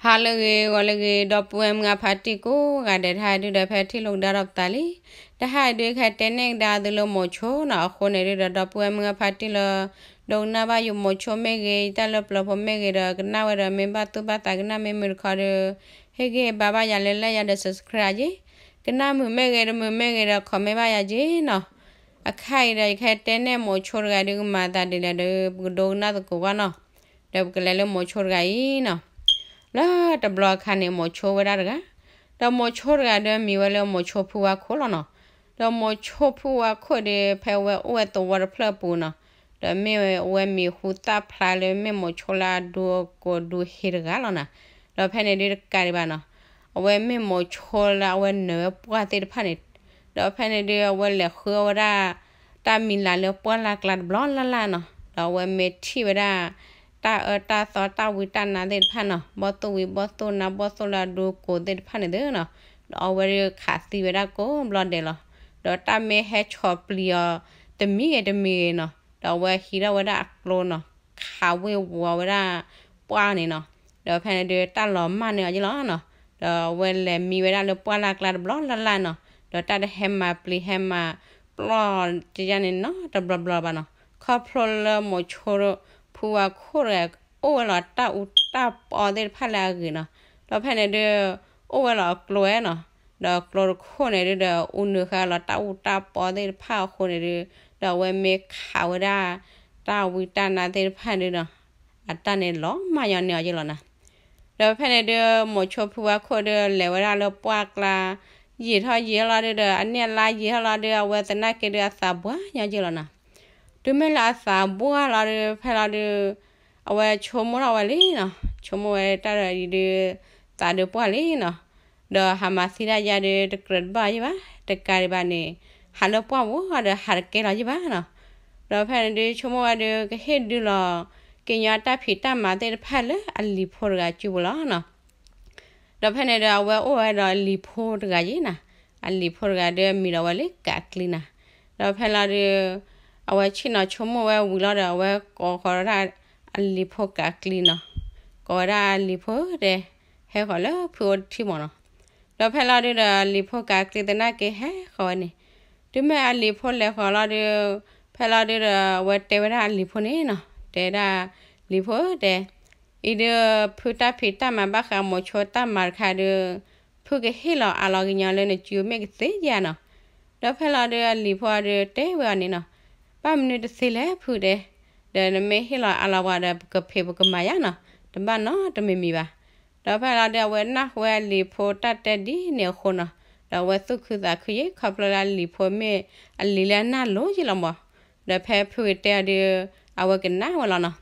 ဟါလၢအဂ့ၤ ဂီၤလၢအဂ့ၤ ဒီပုၢ်ဝဲၢ်မုၢ်အဖါတံၢ်ကိးဂၤဒဲး တဟါဒုဒီးဖဲထံၣ်လိာ်ကဒါဒီးပသးလံ. တဟါဒုခဲတဲနဲၣ်ကဒါသုလၢမိၤဆိနီၤ, အဃိန့ၣ်ဒုဒီး ဒီပုၢ်ဝဲၢ်မုၢ်အဖါတံၢ်လၢ ဒိကနၣ်ဘၣ်ယမိၤဆိမ့ၢ်ဂ့ၤ ယတၢ်လၢပျၢၤဖိမ့ၢ်ဂ့ၤဒီး ကနၣ်ဝဲဒီးမ့ၢ်ဘၣ်သူၣ်ဘၣ်သးကနၣ်မ့ၢ်မုာ်တခီဒီး ဟ့ၣ်ဂံၢ်ဘါဘၣ်ယၤလၢ like ယၤဒီး subscribe ယၤ, ကနၣ်မုာ်မ့ၢ်ဂ့ၤတမုာ်မ့ၢ်ဂ့ၤဒီး comment ဘၣ်ယၤက့နီၤ. အခါအံၤဒီး ယခဲတဲနဲၣ်မိၤဆိတဂၤဒုကမၤသးဒ်လဲၣ်ဒီး ပကဒိကနၣ်သကိးကွၢ်နီၤ. ဒီးပကလဲၤလၢမိၤဆိတဂၤအံၤနီၤ. လၢတဘျီအခါန့ၣ် မိၤဆိဝဲဒၣ်တဂၤ, ဒီးမိၤဆိတဂၤဒီးမံၤဝဲလၢမိၤဆိဖုဝါခိၣ်လီၤနီၤ. ဒီးမိၤဆိဖုဝါခိၣ်ဒီး ဖဲအဝဲအိၣ်ဝဲသဝီတဖျၢၣ်အပူၤနီၤ, ဒီးမ့ၢ်အဝဲမံၤဟူသၣ်ဖျါလၢမ့ၢ်မိၤဆိလၢအဒူကိးဒူဟ့တဂၤလီၤနီၤ. ဒီးဖဲန့ၣ်ဒုတကးဒံးဘၣ်နီၤ, အဝဲမ့ၢ်မိၤဆိလၢအဝဲနၢၤဝဲပှၢ်သ့ၣ်တဖၣ်န့ၣ်, ဒီးဖဲန့ၣ်ဒုအဝဲလဲၤဃုအီၣ်ဝဲဒၣ် တၢ်မံၤလၤလၢပှၢ်လၢ်ကျါတဘျီလၢ်လၢ်နီၤ. ဒီးအဝဲမ့ၢ်ထံၣ်ဝဲဒၣ် တၢ်အၢတၢ်သီတၢ်ဝံတၢ်နါသ့ၣ်တဖၣ်နီၤ, ဘီၣ်သိၣ်ဝံဘီၣ်သိၣ်နါဘီၣ်သိၣ်လၢအဒူကိးသ့ၣ်တဖၣ်န့ၣ်သ့နီၤ, ဒီးအဝဲဒုးခးသံဝဲဒၣ်ကိးဘျီဒဲးလီၤ. ဒီးတၢ်မ့ၢ်ဟဲဆီၣ်ပျံၤအီၤ တမံၤဂ့ၤတမံၤဂ့ၤနီၤ, ဒီးအဝဲဟံးထီၣ်ဝဲဒၣ်အကျိနီၤ, ခးဝ့ၤဝီၤဝဲဒၣ်ပှၢ်န့ၣ်နီၤ. ဒီးဖဲန့ၣ်ဒုးတၢ်လီၤမၢ်န့ၢ်အီၤယ့ၢ်လီၤနီၤ. ဒီးအဝဲလဲၤမံဝဲဒၣ်လၢပှၢ်လၢ်ကျါတဘျီလၢ်လၢ်နီၤ, ဒီးတၢ်တဟဲမၤပျံၤဟဲမၤပျီၢ်တယါန့ၣ်နီတဘျီဘျီဘၣ်နီၤ. ခီဖျိလၢမိၤဆိဖုဝါခိၣ်တဂၤ အိၣ်ဝဲလီၤတၢ်အူတၢ်ပီသ့ၣ်တဖၣ်လၢအဂ့ၤနီၤ. ဒီးဖဲန့ၣ်ဒုး အိၣ်ဝဲလီၤအကျိဝဲနီၤ, ဒီးကျိတခိၣ်န့ၣ်ဒုးဒီး အူနုာ်ဃာ်လီၤတၢ်အူတၢ်ပီသ့ၣ်တဖၣ်အဃိန့ၣ်ဒုး ဒီးအဝဲမ့ၢ်ခးဝဲဒၣ် တၢ်ဝံတၢ်နါသ့ၣ်တဖၣ်ဒုးနီၤ, အတၢ်န့ၣ်လီၤမၢ်ညီန့ၢ်အီၤယ့ၢ်လီၤနီၤ. ဒီးဖဲန့ၣ်ဒုး မိၤဆိဖုဝါခိၣ်ဒုးလဲၤဝဲဒၣ်လၢပှၢ်ကျါ, ယံာ်ထီၣ်ယံာ်ထီၣ်လီၤဒုးဒီး အနံၣ်အလါယံာ်ထီၣ်လီၤဒုး အဝဲသနာ်က့ဒုးအသးပှၢ်ညီယ့ၢ်လီၤနီၤ. တုၤမ့ၢ်လၢအသးပှၢ်လီၤဒုး ဖဲလီၤဒုး အဝဲဆိကမိၣ်ထီၣ်ဝဲလံနီၤ, ဆိကမိၣ်ဝဲတၢ်ဒီးအံၤဒုး သးဒုးပှၢ်လံနီၤ. ဒီးဟးမၤသံဒၣ်ယါဒုး တကြၢးတဘၣ်ယ့ၢ်ဘၣ်, တကးဒံးဘၣ်န့ၣ် ဟးလၢပှၢ်ဝဲဒီးဟးတကဲလီၤယ့ၢ်ဘၣ်နီၤ. ဒီးဖဲန့ၣ်ဒုး ဆိကမိၣ်ဝဲဒုး ကဟ့ၣ်ဒုးလီၤ ကညီတၢ်ဖံးတၢ်မၤသ့ၣ်တဖၣ်လၢအလံၤဖိတဂၤစုပူၤလီၤနီၤ. ဒီးဖဲန့ၣ်ဒီး အဝဲအိၣ်ဝဲဒီးအလံၤဖိတဂၤယ့ၢ်နီၤ, အလံၤဖိတဂၤဒီးမံၤဒီးဝဲလၢကးကျံနီၤ. ဒီးဖဲလီၤဒုး အဝဲဆ့ၣ်နီၤဆိကမိၣ်ဝဲဝံၤလီၤဒီး အဝဲကိးဃီၤဒၣ်အလံၤဖိကးကျံနီၤ, ကိးဝဲဒၣ်အလံၤဖိတဲ ဟဲဃီၤလၢဖုအိၣ်တထံၣ်မးနီၤ. ဒီးဖဲလီၤဒုးဒီး အလံၤဖိကးကျံသနာ်က့ဟဲဃီၤဝဲန့ၣ်, တုၤမ့ၢ်အလံၤဖိလဲၤဃီၤလီၤဒုး ဖဲလီၤဒုးဒီး အဝဲတဲဝဲဒၣ်အလံၤဖိန့ၣ်နီၤ, တဲဒၣ် လံၤဖိဧၢတဲ အံၤဒုး ဖုတၢ်ဖံးတၢ်မၤဘၣ်ဃးမိၤဆိတၢ်မၤတခါဒုး ဖုကဟ့ၣ်လီၤအးလီၤကညီလၢနစုမ့ၢ်ကသ့ဧါနီၤ. ဒီးဖဲလီၤဒုးအလံၤဖိအီၤဒုးတဲဝဲအီၤန့ၣ်နီၤ, ဘၣ်မနုၤတသ့လဲၣ်ဖုတဲ, ဒီးနမ့ၢ်ဟ့ၣ်လီၤအးလီၤပှၤဒီး ပကဖံးပကမၤယါနီၤ, တဘၣ်နီတမံၤမံၤဘၣ်. ဒီးဖဲလီၤဒုးအဝဲနၢ်ဟူဝဲအလံၤဖိတၢ်တဲဒ်န့ၣ်အဃိနီၤ, ဒီးအဝဲသူၣ်ခုသးခုယ့ၢ် ခီဖျိလၢအလံၤဖိမ့ၢ်အလံၤလၢအနၢ်လိၤယ့ၢ်လီၤမး. ဒီးဖဲဖုကတဲအီၤဒုး အဝဲကနၣ်ဝဲလီၤနီၤ.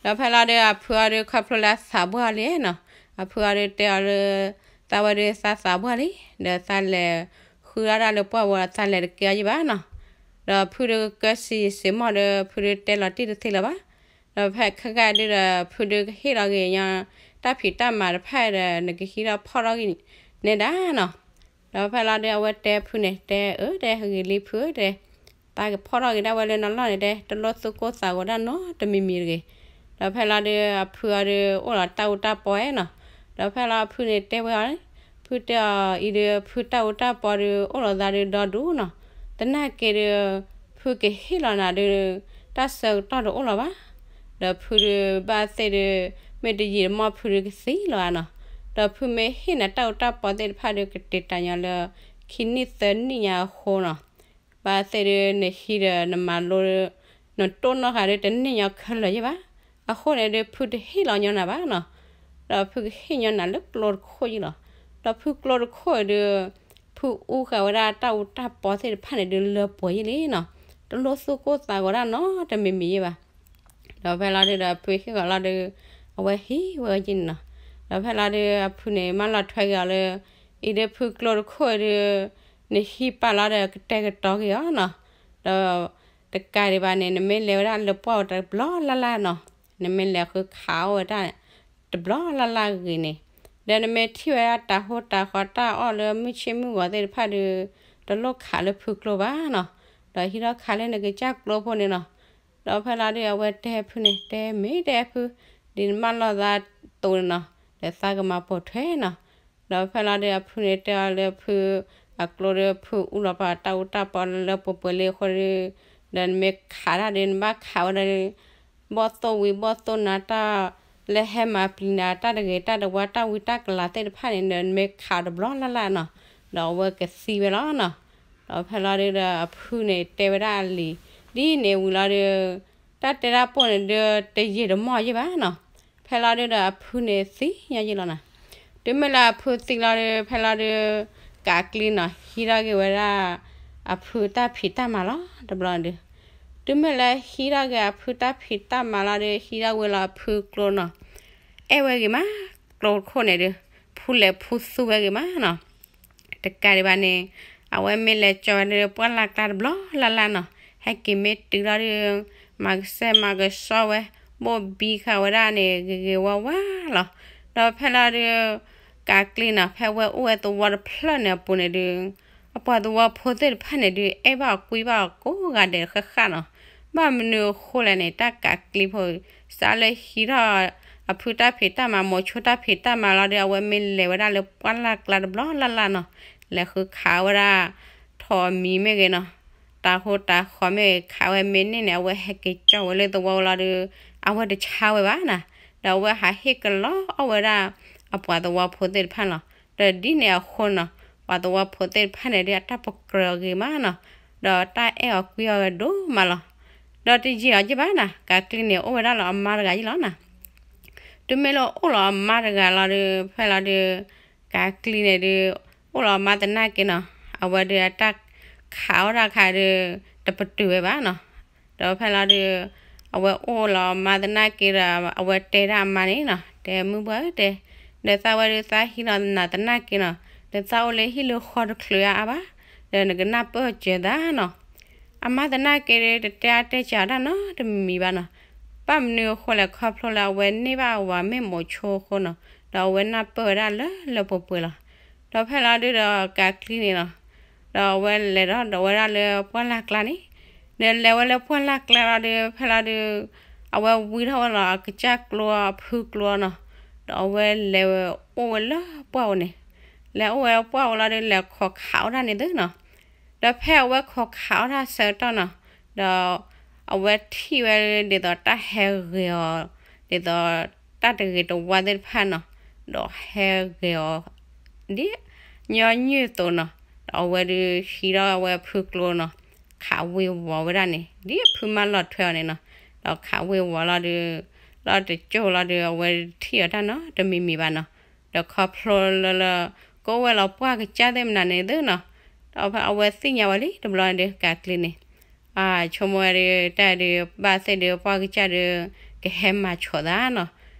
ဒီးဖဲလီၤဒုးအဖုအီၤဒုး ခီဖျိလၢအသးပှၢ်အီၤလံနီၤ, အဖုအီၤဒုးတဲအီၤလၢ သးဝဲဒုးသးသးပှၢ်လံ, ဒီးသးလဲၤဃုဒၣ်တၢ်လၢပှၢ်ဝဲဒီး သးလဲၤတကဲအီၤယ့ၢ်ဘၣ်နီၤ. ဒီးဖုဒုးကစံးစ့ၢ်မီၢ်ဒီး ဖုဒုးတဲလီၤတံၢ်တသ့လၢၤဘၣ်. ဒီးဖဲခဲကနံၣ်အံၤဒုးဒီး ဖုဒုးကဟ့ၣ်လီၤက့ၤညီ တၢ်ဖံးတၢ်မၤတဖၣ်ဒီး နကဟံးထီၣ်ဖီၣ်ထီၣ်က့ၤနဲဒၣ်နီၤ. ဒီးဖဲလီၤဒုးအဝဲတဲဖုန့ၣ် တဲအၢတဲ ဂ့ၤလံဖုဧၢတဲ, သးကဖီၣ်ထီၣ်က့ၤဒၣ်ဝဲလၢနီၢ်လီၢ်န့ၣ်တဲ တလိၣ်သူၣ်ကိၢ်သးဂီၤဒၣ်နီတမံၤမံၤတဂ့ၤ. ဒီးဖဲလီၤဒုးအဖုအီၤဒုး အိၣ်လီၤတၢ်အူတၢ်ပီဧါနီၤ. ဒီးဖဲလီၤအဖုန့ၣ်တဲဝဲအီၤ, ဖုတဲအီၤအံၤဒုး ဖုတၢ်အူတၢ်ပီဒုး အိၣ်လီၤသးဒုးဒီဒူၣ်နီၤ. သနာ်က့ဒုး ဖုကဟ့ၣ်လီၤနၤဒုး တၢ်ဆၢကတီၢ်တအိၣ်လၢၤဘၣ်. ဒီးဖုဒုးဘၣ်သ့ၣ်ဒုး မ့ၢ်တယံာ်တမီၢ်ဖုဒုးကသံလီၤဧါနီၤ. ဒီးဖုမ့ၢ်ဟ့ၣ်နၤတၢ်အူတၢ်ပီသ့ၣ်တဖၣ်ဒုး ကတ့ၢ်တၢ်ညီလၢ ခံနံၣ်သၢနံၣ်ညါအဃိနီၤ. ဘၣ်သ့ၣ်ဒုး နဟံးဒီးနမၤလိ နတိၢ်နီၣ်ဃာ်ဒုး တန့ၢ်ညီခဲလၢာ်ယ့ၢ်ဘၣ်. အဃိန့ၣ်ဒုး ဖုတဟ့ၣ်လီၤညီနၤဘၣ်နီၤ. ဒီးဖုကဟ့ၣ်ညီနၤလၢကျိတခိၣ်ယ့ၢ်လီၤ. ဒီးဖုကျိတခိၣ်အံၤဒုး ဖုအူဃာ်ဝဲဒၣ်တၢ်အူတၢ်ပီသ့ၣ်တဖၣ်န့ၣ်ဒုး လၢပှဲၤယ့ၢ်လံနီၤ. တလိၣ်သူၣ်ကိၢ်သးဂီၤဒၣ်နီတမံၤမံၤယ့ၢ်ဘၣ်. ဒီးဖဲလီၤဒုးဒီး ဖုဟ့ၣ်ဂီၤလီၤဒုး အဝဲဟံးဝဲက့ၤန့ၣ်နီၤ. ဒီးဖဲလီၤဒုး အဖုန့ၣ် မၢလီၤထွဲက့ၤအီၤလၢ အံၤဒုးဖုကျိတခိၣ်အံၤဒုး နဟံးပာ်လီၤဒီးကတဲာ်ကတီၤက့ၤအီၤနီၤ. ဒီးတကးဒံးဘၣ်န့ၣ် နမ့ၢ်လဲၤဝဲဒၣ်လၢပှၢ်ဝဲတဘျီလၢ်လၢ်နီၤ. နမ့ၢ်လဲၤဃုခးအီၣ်ဝဲဒၣ် တဘျီလၢ်လၢ်ဂ့ၤန့ၣ်, ဒီးနမ့ၢ်ထံၣ်ဝဲဒၣ်တၤဟိတၤဃီတၢ်အီၣ်လၢမုၢ်ဆ့ၣ်မုၢ်ဂီၤသ့ၣ်တဖၣ်ဒုး တလိၣ်ခးလၢဖုကျိဘၣ်နီၤ. ဒီးဟံးထီၣ်ခးလၢနကစၢ်ကျိဖိန့ၣ်နီၤ. ဒီးဖဲလီၤဒုးအဝဲတဲဖုန့ၣ် တဲမ့ၢ်တဲဖု ဒ်နမၢလီၤသးသိးန့ၣ်နီၤ. ဒီးသးကမၤပိာ်ထွဲနီၤ. ဒီးဖဲလီၤဒုးအဖုန့ၣ်တဲအီၤလၢဖု အကျိဒီးဖုအူလီၤပာ်တၢ်အူတၢ်ပီလၢပှဲၤပှဲၤလံအဃိဒီး ဒီးနမ့ၢ်ခးတၢ်ဒီး နဘၣ်ခးဝဲဒၣ်ဒီး ဘီၣ်သိၣ်ဝံၤဘီၣ်သိၣ်နၤတၢ် လၢဟဲမၤပျံၤနၤတၢ်တဂ့ၤတၢ်တဝါတၢ်ဝံတၢ်ကလၤသ့ၣ်တဖၣ်န့ၣ် ဒီးနမ့ၢ်ခးတဘျီလၢ်လၢ်နီၤ, ဒီးအဝဲကသံဝဲလီၤနီၤ. ဒီးဖဲလီၤဒုးဒီးအဖုန့ၣ်တဲဝဲဒၣ်အလံၤ ဒ်န့ၣ်ဝံၤလီၤဒီး တၢ်တဲတၢ်ပိၢ်န့ၣ်ဒီးတယံာ်တမီၢ်ယဲၢ်ဘၣ်နီၤ. ဖဲလီၤဒုးဒီးအဖုန့ၣ်သံညါယဲၢ်လီၤနီၤ. တုၤမ့ၢ်လၢအဖုသံလီၤဒီး ဖဲလီၤဒုး ကးကျံနီၤ ဟံးထီၣ်က့ၤဝဲဒၣ် အဖုတၢ်ဖံးတၢ်မၤလီၤ တဘျီဒုး. တုၤမ့ၢ်လၢဟံးထီၣ်က့ၤအဖုတၢ်ဖံးတၢ်မၤလီၤဒီး ဟံးထီၣ်ဝဲလီၤအဖုကျိနီၤ အဲၣ်ဝဲဂ့ၤမး, ကျိတခိၣ်န့ၣ်ဒီး ဖူလဲၤဖူသူဝဲဂ့ၤမးနီၤ. တကးဒံးဘၣ်န့ၣ် အဝဲမ့ၢ်လဲၤကၠီဝဲဒီးပှၢ်လၢ်ကျါတဘျီလၢ်လၢ်နီၤ, ဟဲက့ၤမ့ၢ်တုၤလီၤဒီး မၤကစဲမၤကစီဝဲ ဘိၣ်ဘံဃာ်ဝဲဒၣ်န့ၣ် ဂ့ၤဂ့ၤဝါဝါလီၤ. ဒီးဖဲလီၤဒုး ကးကျံနီၤ ဖဲဝဲအိၣ်ဝဲသဝီတဖျၢၣ်န့ၣ်အပူၤန့ၣ်ဒုး အပှၤသဝီဖိသ့ၣ်တဖၣ်န့ၣ်ဒုး အဲၣ်ဘၣ်အီၤကွံဘၣ်အီၤကိးဂၤဒဲးဃၣ်ဃၣ်နီၤ. ဘၣ်မနုၤအဃိလဲၣ်န့ၣ် တၢ်ကးကျံဖိ စးလၢဟံးထီၣ် အဖုတၢ်ဖံးတၢ်မၤ မိၤဆိတၢ်ဖံးတၢ်မၤလီၤဒီး အဝဲမ့ၢ်လဲၤဝဲဒၣ်လၢပှၢ်လၢ်ကျါတဘျီလၢ်လၢ်နီၤ, လဲၤဃုခးဝဲဒၣ် ထိးမံၤမ့ၢ်ဂ့ၤနီၤ, တၤဟိတၤဃီမ့ၢ်ဂ့ၤ ခးဝဲမ့ၢ်န့ၢ်န့ၣ် အဝဲဟဲက့ၤကၠီဝဲလၢသဝီလီၤဒီး အဝဲတဆါဝဲဘၣ်နီၤ, ဒီးအဝဲဟးဟ့ၣ်ကလီအီၣ်ဝဲဒၣ် အပှၤသဝီဖိသ့ၣ်တဖၣ်လီၤ. ဒီးဒ်န့ၣ်အဃိနီၤ ပှၤသဝီဖိသ့ၣ်တဖၣ်န့ၣ်ဒီး အတၢ်ပကြၢးအီၤဂ့ၤမးနီၤ, ဒီးတၢ်အဲၣ်အီၤကွံအီၤဒိၣ်မးလီၤ. ဒီးတယံာ်အီၤက့ဘၣ်နီၤ ကးကျံန့ၣ် အိၣ်ဝဲဒၣ်လီၤအမါတဂၤယဲၢ်လီၤနီၤ. တုၤမ့ၢ်လၢအိၣ်လီၤအမါတဂၤလီၤဒီး ဖဲလီၤဒုး ကးကျံန့ၣ်ဒုး အိၣ်လီၤအမါသနာ်က့နီၤ, အဝဲဒုးအတၢ်ခးအီၣ်တၢ်ခါဒီး တပတုာ်ဝဲဘၣ်နီၤ. ဒီးဖဲလီၤဒုး အဝဲအိၣ်လီၤအမါသနာ်က့ဒီး အဝဲတဲဒၣ်အမါန့ၣ်နီၤ, တဲမုၢ်ဘှၢ်ဧၢ တဲ, ဒီးသးဝဲဒုးသးဟံးလီၤနၤသနာ်က့နီၤ, ဒီးသးအိၣ်လၢဟံၣ်လၢဃီတချုးအါအါဘၣ်, ဒီးနကနၢ်ပၢၢ်စၢၤသးနီၤ. အမါသနာ်က့ဒီး တတဲအါတဲစှၤတၢ်နီတမံၤဘၣ်နီၤ. ဘၣ်မနုၤအဃိလဲၣ် ခီဖျိလၢအဝဲန့ၢ်ဘၣ်အဝၤမ့ၢ်မိၤဆိအဃိနီၤ, ဒီးအဝဲနၢ်ပၢၢ်ဝဲဒၣ်လၢလၢပှဲၤပှဲၤလီၤ. ဒီးဖဲလီၤဒုးဒီးကးကျံန့ၣ်လီၤ, ဒီးအဝဲလဲၤဒီးဒီးဝဲဒၣ်လၢပှၢ်လၢ်ကျါန့ၣ်, ဒီးလဲၤဝဲလၢပှၢ်လၢ်ကျါလီၤဒီး ဖဲလီၤဒုး အဝဲဝံထီၣ်ဝဲလီၤအကစၢ်ကျိအဖုကျိနီၤ, ဒီးအဝဲလဲၤဝဲအိၣ်ဝဲလၢပှၢ်အိၣ်န့ၣ်, လဲၤအိၣ်ဝဲပှၢ်အိၣ်လီၤဒီး လဲၤခိးခးအီၣ်တၢ်န့ၣ်သုနီၤ. ဒီးဖဲအဝဲခိးခးအီၣ်တၢ်ဆၢကတီၢ်နီၤ, ဒီးအဝဲထံၣ်ဝဲဒ်သိးတၢ်ဟဲဂဲၤအီၤ, ဒ်သိးတၢ်တဂ့ၤတဝါသ့ၣ်တဖၣ်နီၤ, ဒီးဟဲဂဲၤအီၤ ဒ်ညီနုၢ်အသိးနီၤ, ဒီးအဝဲဒုးဟံးထီၣ်အဝဲဖုကျိနီၤ, ခးဝ့ၤဝီၤဝဲဒၣ်န့ၣ် ဒ်ဖုမၢလီၤထွဲအီၤန့ၣ်နီၤ, ဒီးခးဝ့ၤဝီၤလီၤဒီး လီၤတကၠိၢ်လီၤဒီး အဝဲထံၣ်အီၤတၢ်နီတမံၤမံၤဘၣ်နီၤ, ဒီးခီဖျိလၢလၢ ကအိၣ်ဝဲလီၤပှၢ်ကစၢ်သ့ၣ်မနုၤန့ၣ်သုနီၤ, ဒီးအဝဲသ့ၣ်ညါဝဲလံတဘျီန့ၣ်ဒီး ကးကျံန့ၣ် ဆိကမိၣ်ဝဲဒုး တၢ်ဒုး ဘၣ်သ့ၣ်ဒုးပှၢ်ကစၢ်ဒုး ကဟဲမၤဆိးသးနီၤ,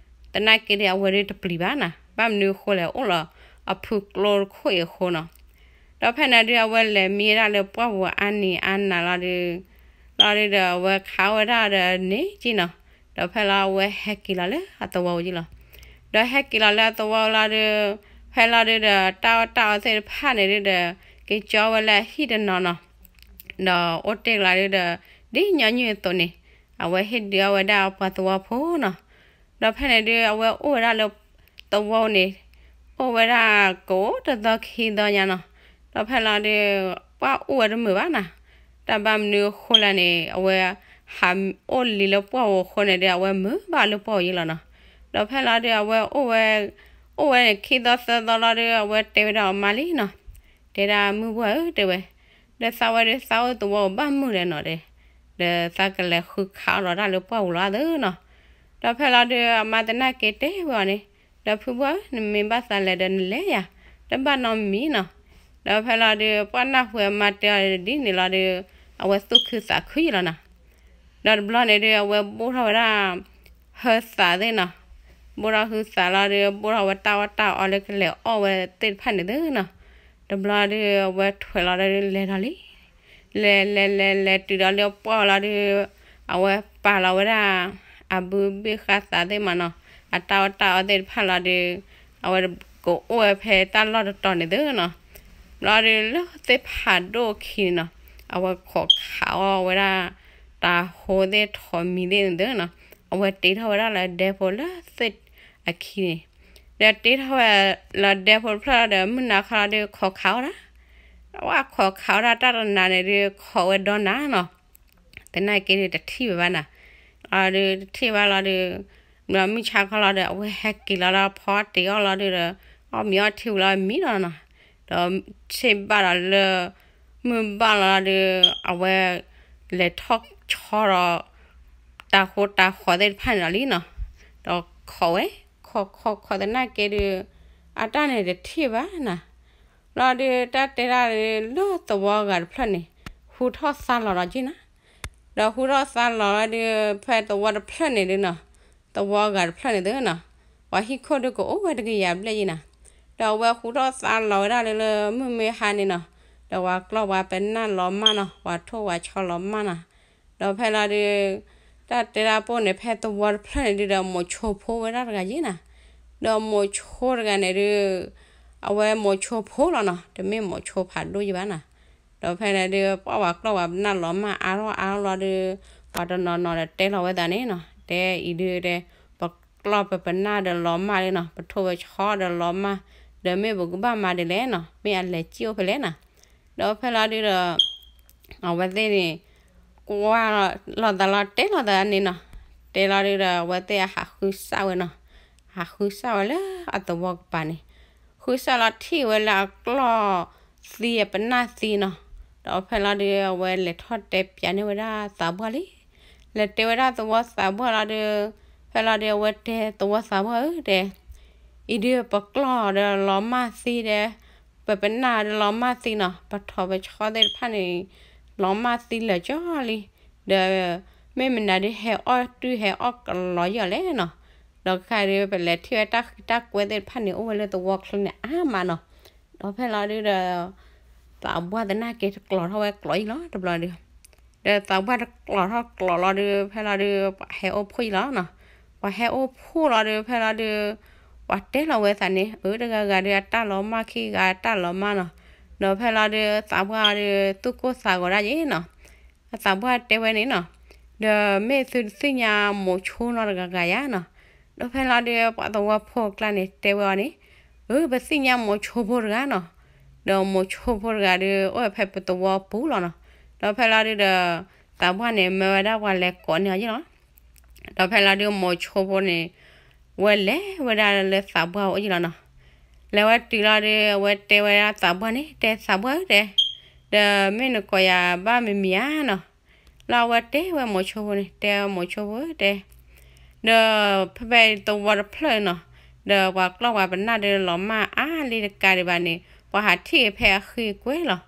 သနာ်က့ဒီးအဝဲဒုးတပျံၤဘၣ်နီၤ, ဘၣ်မနုၤအဃိလဲၣ် အိၣ်လီၤအဖုကျိတခိၣ်အံၤအဃိနီၤ. ဒီးဖဲန့ၣ်ဒုးအဝဲလဲၤမံဝဲဒၣ်လၢပှၢ်ပူၤအါနံၤအါနၤလီၤဒုး, လီၤဒုးဒီးအဝဲခးအီၣ်ဝဲဒၣ်ဒီးန့ၣ်က့နီၤ, ဒီးဖဲလီၤအဝဲဟဲက့ၤလီၤလၢအသဝီအအိၣ်က့လီၤ. ဒီးဟဲက့ၤလီၤလၢအသဝီလီၤဒုး, ဖဲလီၤဒုးဒီးတၢ်အီၣ်တၢ်အီသ့ၣ်တဖၣ်န့ၣ်ဒုးဒီး က့ၤကၠီဝဲလၢအဟံၣ်တနီၤနီၤ, ဒီးအိၣ်တ့ၢ်ကလီၤဒုးဒီး ဒ်ညီနုၢ်အသိးန့ၣ်, အဝဲဟ့ၣ်ဒုးအီၣ်ဝဲဒၣ်အပှၤသဝီဖိနီၤ. ဒီးဖဲန့ၣ်ဒုး အဝဲအိၣ်ဝဲဒၣ်လၢသဝီန့ၣ်, အိၣ်ဝဲဒၣ်ကအိၣ်တသီခံသီညါနီၤ. ဒီးဖဲလီၤဒုး ပှၢ်အိၣ်ဝဲတမုာ်ဘၣ်နီၤ. တၢ်ဘၣ်မနုၤအဃိလဲၣ်န့ၣ် အဝဲဟးအိၣ်လံလၢပှၢ်ပူၤအဃိန့ၣ်ဒီး အဝဲမုာ်ဘၣ်လၢပှၢ်ပူၤယဲလီၤနီၤ. ဒီးဖဲလီၤဒုး အဝဲအိၣ်ဝဲ, အိၣ်ဝဲန့ၣ်ခံသီသၢသီလီၤဒုး အဝဲတဲဝဲဒၣ်အမါလံနီၤ. တဲဒၣ်မုၢ်ပှၢ်ဧၢ တဲဝဲ, ဒီးသးဝဲဒုးသးအိၣ်သဝီပူၤဘၣ်မုာ်လဲၣ်နီၤတဲ, ဒီးသးကလဲၤဃုခးအီၣ်လီၤတၢ်လၢပှၢ်ပူၤလီၤသ့နီၤ. ဒီးဖဲလီၤဒုး အမါသနာ်က့တဲဝဲအီၤန့ၣ်, ဒီးဖုပှၢ် နမ့ၢ်ဘၣ်သးလဲၤဒီးနလဲၤယၤ, တဘၣ်နီတမံၤနီၤ. ဒီးဖဲလီၤဒုး ပှၢ်နၢ်ဟူအမါတဲအီၤဒ်န့ၣ်လီၤဒုး အဝဲသူၣ်ခုသးခုယဲလီၤနီၤ. ဒီးတဘျီန့ၣ်ဒုး အဝဲဘိၣ်ထီၣ်ဝဲဒၣ် ဟုသးသ့နီၤ. ဘိၣ်ထီၣ်ဟုသးလီၤဒုး ဘိၣ်ထီၣ်ဝဲတၢ်အီၣ်တၢ်အီလၢကလဲၤအီၣ်ဝဲသ့ၣ်တဖၣ်န့ၣ်သ့နီၤ. တဘျီဒုး အဝဲထွဲလီၤဒုး လဲၤဒီးလံ. လဲၤလဲၤလဲၤလဲၤတုၤဒီးလၢပှၢ်ပူၤလီၤဒုး အဝဲပာ်လီၤဝဲဒၣ် အဘုဘ့ၣ်ဃာ်သးသ့ၣ်မးနီၤ. အတၢ်အီၣ်တၢ်အီသ့ၣ်တဖၣ်လီၤဒုး အဝဲကအိၣ်ဝဲဖဲတၢ်လီၢ်တတီၤန့ၣ်သ့နီၤ. ဘျီဒုးလၢသ့ၣ်ဖးဒိၣ်အခံန့ၣ်နီၤ, အဝဲခိးခးအီၣ်ဝဲဒၣ် တၤဟိသ့ၣ်ထိးမံၤသ့ၣ်န့ၣ်သ့နီၤ. အဝဲတ့ထီၣ်ဝဲဒၣ်လၢဒဲဖိလၢသ့ၣ်အခံန့ၣ်. ဒီးတ့ထီၣ်ဝဲလီၤဒဲဖိတဖျၢၣ်လီၤဒီး မုၢ်နၤခီလီၤဒုးခိးခးအီၣ်ဒၣ်, အဝဲခိးခးအီၣ်ဒၣ်တၢ်တနၤန့ၣ်ဒုး ခိးဝဲဒီနၤနီၤ, သနာ်က့ဒုးတထံၣ်ဝဲဘၣ်နၤ, အဒုးတထံၣ်ဘၣ်လီၤဒုး, ဒီးမုၢ်ဆါခီလီၤဒီး အဝဲဟဲက့ၤလီၤဒီးဖီတ့အီၣ်လီၤဒုးဒီး အီၣ်မ့ၤအီထံဝံၤလီၤမံလီၤနီၤ, ဒီးဆ့ၣ်ဘၣ်ဒီးလၢ မုၢ်ဘၣ်လီၤဒုး အဝဲလဲၤထီၣ်ဆီဒီး တၤဃိတၤဃီၤသ့ၣ်တဖၣ်န့ၣ်လီၤလံနီၤ, ဒီးခိးဝဲ, ခိးခိးခိးသနာ်က့ဒုး အတၢ်န့ၣ်တထံၣ်ဘၣ်နၤ, လီၤဒုးတၢ်တဲဒၣ်လၢသဝီဂၤတဖျၢၣ်န့ၣ် ဟူထီၣ်သါလီၤလီၤက့နၤ, ဒီးဟူထီၣ်သါလီၤလီၤဒုး ဖဲသဝီတဖျၢၣ်န့ၣ်ဒုးနီၤ, သဝီဂၤတဖျၢၣ်န့ၣ်သုနီၤ, ပှၤဟံၣ်ခိၣ်ဒုးကအိၣ်ဝဲတကယၤဘျဲၣ်ယံနၤ, ဒီးအဝဲဟူထီၣ်သါလီၤဝဲဒၣ်လၢလၢမုၢ်မ့ၢ်ဟါန့ၣ်နီၤ, ဒီးပှၤကျီၢ်ပှၤပနၢ်လီၤမၢ်နီၤ, ပှၤထိၣ်ပှၤဆီလီၤမၢ်နီၤ, ဒီးဖဲလီၤဒုး တၢ်တဲဒၣ်ပိၢ်န့ၣ် ဖဲသဝီတဖျၢၣ်န့ၣ်ဒုးဒီးမိၤဆိဖိဝဲဒၣ်တဂၤယံနၤ, ဒီးမိၤဆိတဂၤန့ၣ်ဒုး အဝဲမိၤဆိဖိလီၤနီၤ, တမ့ၢ်မိၤဆိဖးဒိၣ်ယံဘၣ်နၤ, ဒီးဖဲန့ၣ်ဒုး ပှၤကျီၢ်ပှၤပနၢ်လီၤမၢ်အါထီၣ်အါထီၣ်လီၤဒုး ပှၤတနီၤနီၤဒီးတဲလီၤဝဲသးန့ၣ်နီၤ, တဲအံၤဒုးတဲ ပကျီၢ်ပပနၢ်ဒီးလီၤမၢ်ဒုးနီၤ, ပထိၣ်ပဆီဒီးလီၤမၢ်, ဒီးမ့ၢ်ပကဘၣ်မၤဒ်လဲၣ်နီၤ, မ့ၢ်အလဲၤစံၣ်အိၣ်ဖဲလဲၣ်နၤ, ဒီးဖဲလီၤဒုးဒီး အဝဲသ့ၣ်န့ၣ် ကွၢ်လီၤသးလီၤတဲလီၤသးန့ၣ်နီၤ, တဲလီၤဒုးဒီး အဝဲသ့ၣ်အဟးဃုစၢ်ဝဲနီၤ, ဟးဃုစၢ်ဝဲလၢအသဝီကပၤန့ၣ်, ဃုစၢ်လီၤထံၣ်ဝဲလၢအကျီၢ်သံအပနၢ်သံနီၤ, ဒီးဖဲလီၤဒုး အဝဲလဲၤထီၣ်တဲပၠးန့ၢ်ဝဲဒၣ်သးပှၢ်လံ, လဲၤတဲဝဲဒၣ်သဝီသးပှၢ်လီၤဒုး, ဖဲလီၤဒုး အဝဲတဲသဝီသးပှၢ်ဧၢတဲ အံၤဒုးပကျီၢ်ဒီးလီၤမၢ်သံဒီး ပပနၢ်ဒီးလီၤမၢ်သံနီၤ, ပထိၣ်ပဆီသ့ၣ်တဖၣ်န့ၣ် လီၤမၢ်သံလၢာ်ကၠီလံ, ဒီးမ့ၢ်မနုၤဒုးဟဲအီၣ်တုၢ်ဟဲအီၣ်ကလီယီၤလဲၣ်နီၤ, ဒီးခဲဒုး ပလဲၤထံၣ်ဝဲတၢ်ဃံတၢ်ကွဲသ့ၣ်တဖၣ်န့ၣ် အိၣ်ဝဲလၢသဝီချၢန့ၣ်အါမးနီၤ, ဒီးဖဲလီၤဒုးဒီး သးပှၢ်သနာ်က့တကျိးထီၣ်ဝဲကျိးယံလီၤတဘျီဒုး, ဒီးသးပှၢ်တကျိးထီၣ်ကျိးလီၤဒုး ဖဲလီၤဒုး ပှၤဟဲအိၣ်ဖှိၣ်ယံလီၤနီၤ, ပှၤဟဲအိၣ်ဖှိၣ်လီၤဒုး ဖဲလီၤဒုး ပှၤတဲလီၤဝဲသးန့ၣ် အၢ တဂၤဂၤဒုးအတၢ်လီၤမၢ်ခံဂၤအတၢ်လီၤမၢ်နီၤ, ဒီးဖဲလီၤဒုး သးပှၢ်ဒုး သူၣ်ကိၢ်သးဂီၤဒၣ်ယံနီၤ, အသးပှၢ်တဲဝဲန့ၣ်နီၤ, ဒီးမ့ၢ်သုတသ့ၣ်ညါမိၤဆိနီတဂၤဂၤယါနီၤ, ဒီးဖဲလီၤဒုး ပှၤသဝီဖိအကျါန့ၣ် တဲဝဲအီၤန့ၣ်, အၢ ပသ့ၣ်ညါမိၤဆိဖိတဂၤနီၤ, ဒီးမိၤဆိဖိတဂၤဒုး အိၣ်ဝဲဖဲပသဝီပူၤလီၤနီၤ, ဒီးဖဲလီၤဒုးဒီး သးပှၢ်န့ၣ် မၢဝဲဒၣ်ပှၤလဲၤကိးန့ၢ်အီၤယံလီၤ, ဒီးဖဲလီၤဒုးမိၤဆိဖိန့ၣ် ဝဲလဲၤဝဲဒၣ်လၢသးပှၢ်အအိၣ်ယံလီၤနီၤ, လဲၤဝဲတုၤလီၤဒုး အဝဲတဲဝဲဒၣ်သးပှၢ်န့ၣ် တဲသးပှၢ်ဧၢတဲ ဒီးမ့ၢ်နကိးယၤဘၣ်မံၤမံၤဧါနီၤ, လီၤအဝဲတဲဝဲမိၤဆိဖိန့ၣ် တဲမိၤဆိဖိဧၢတဲ ဒီးဖဲဖဲသဝီတဖျၢၣ်နီၤ, ဒီးပှၤကျီၢ်ပှၤပနၢ်ဒုးလီၤမၢ်အါလံတကးဒံးဘၣ်န့ၣ် ပှၤဟးထံၣ်ဖဲအဃ့ကွဲလီၤ,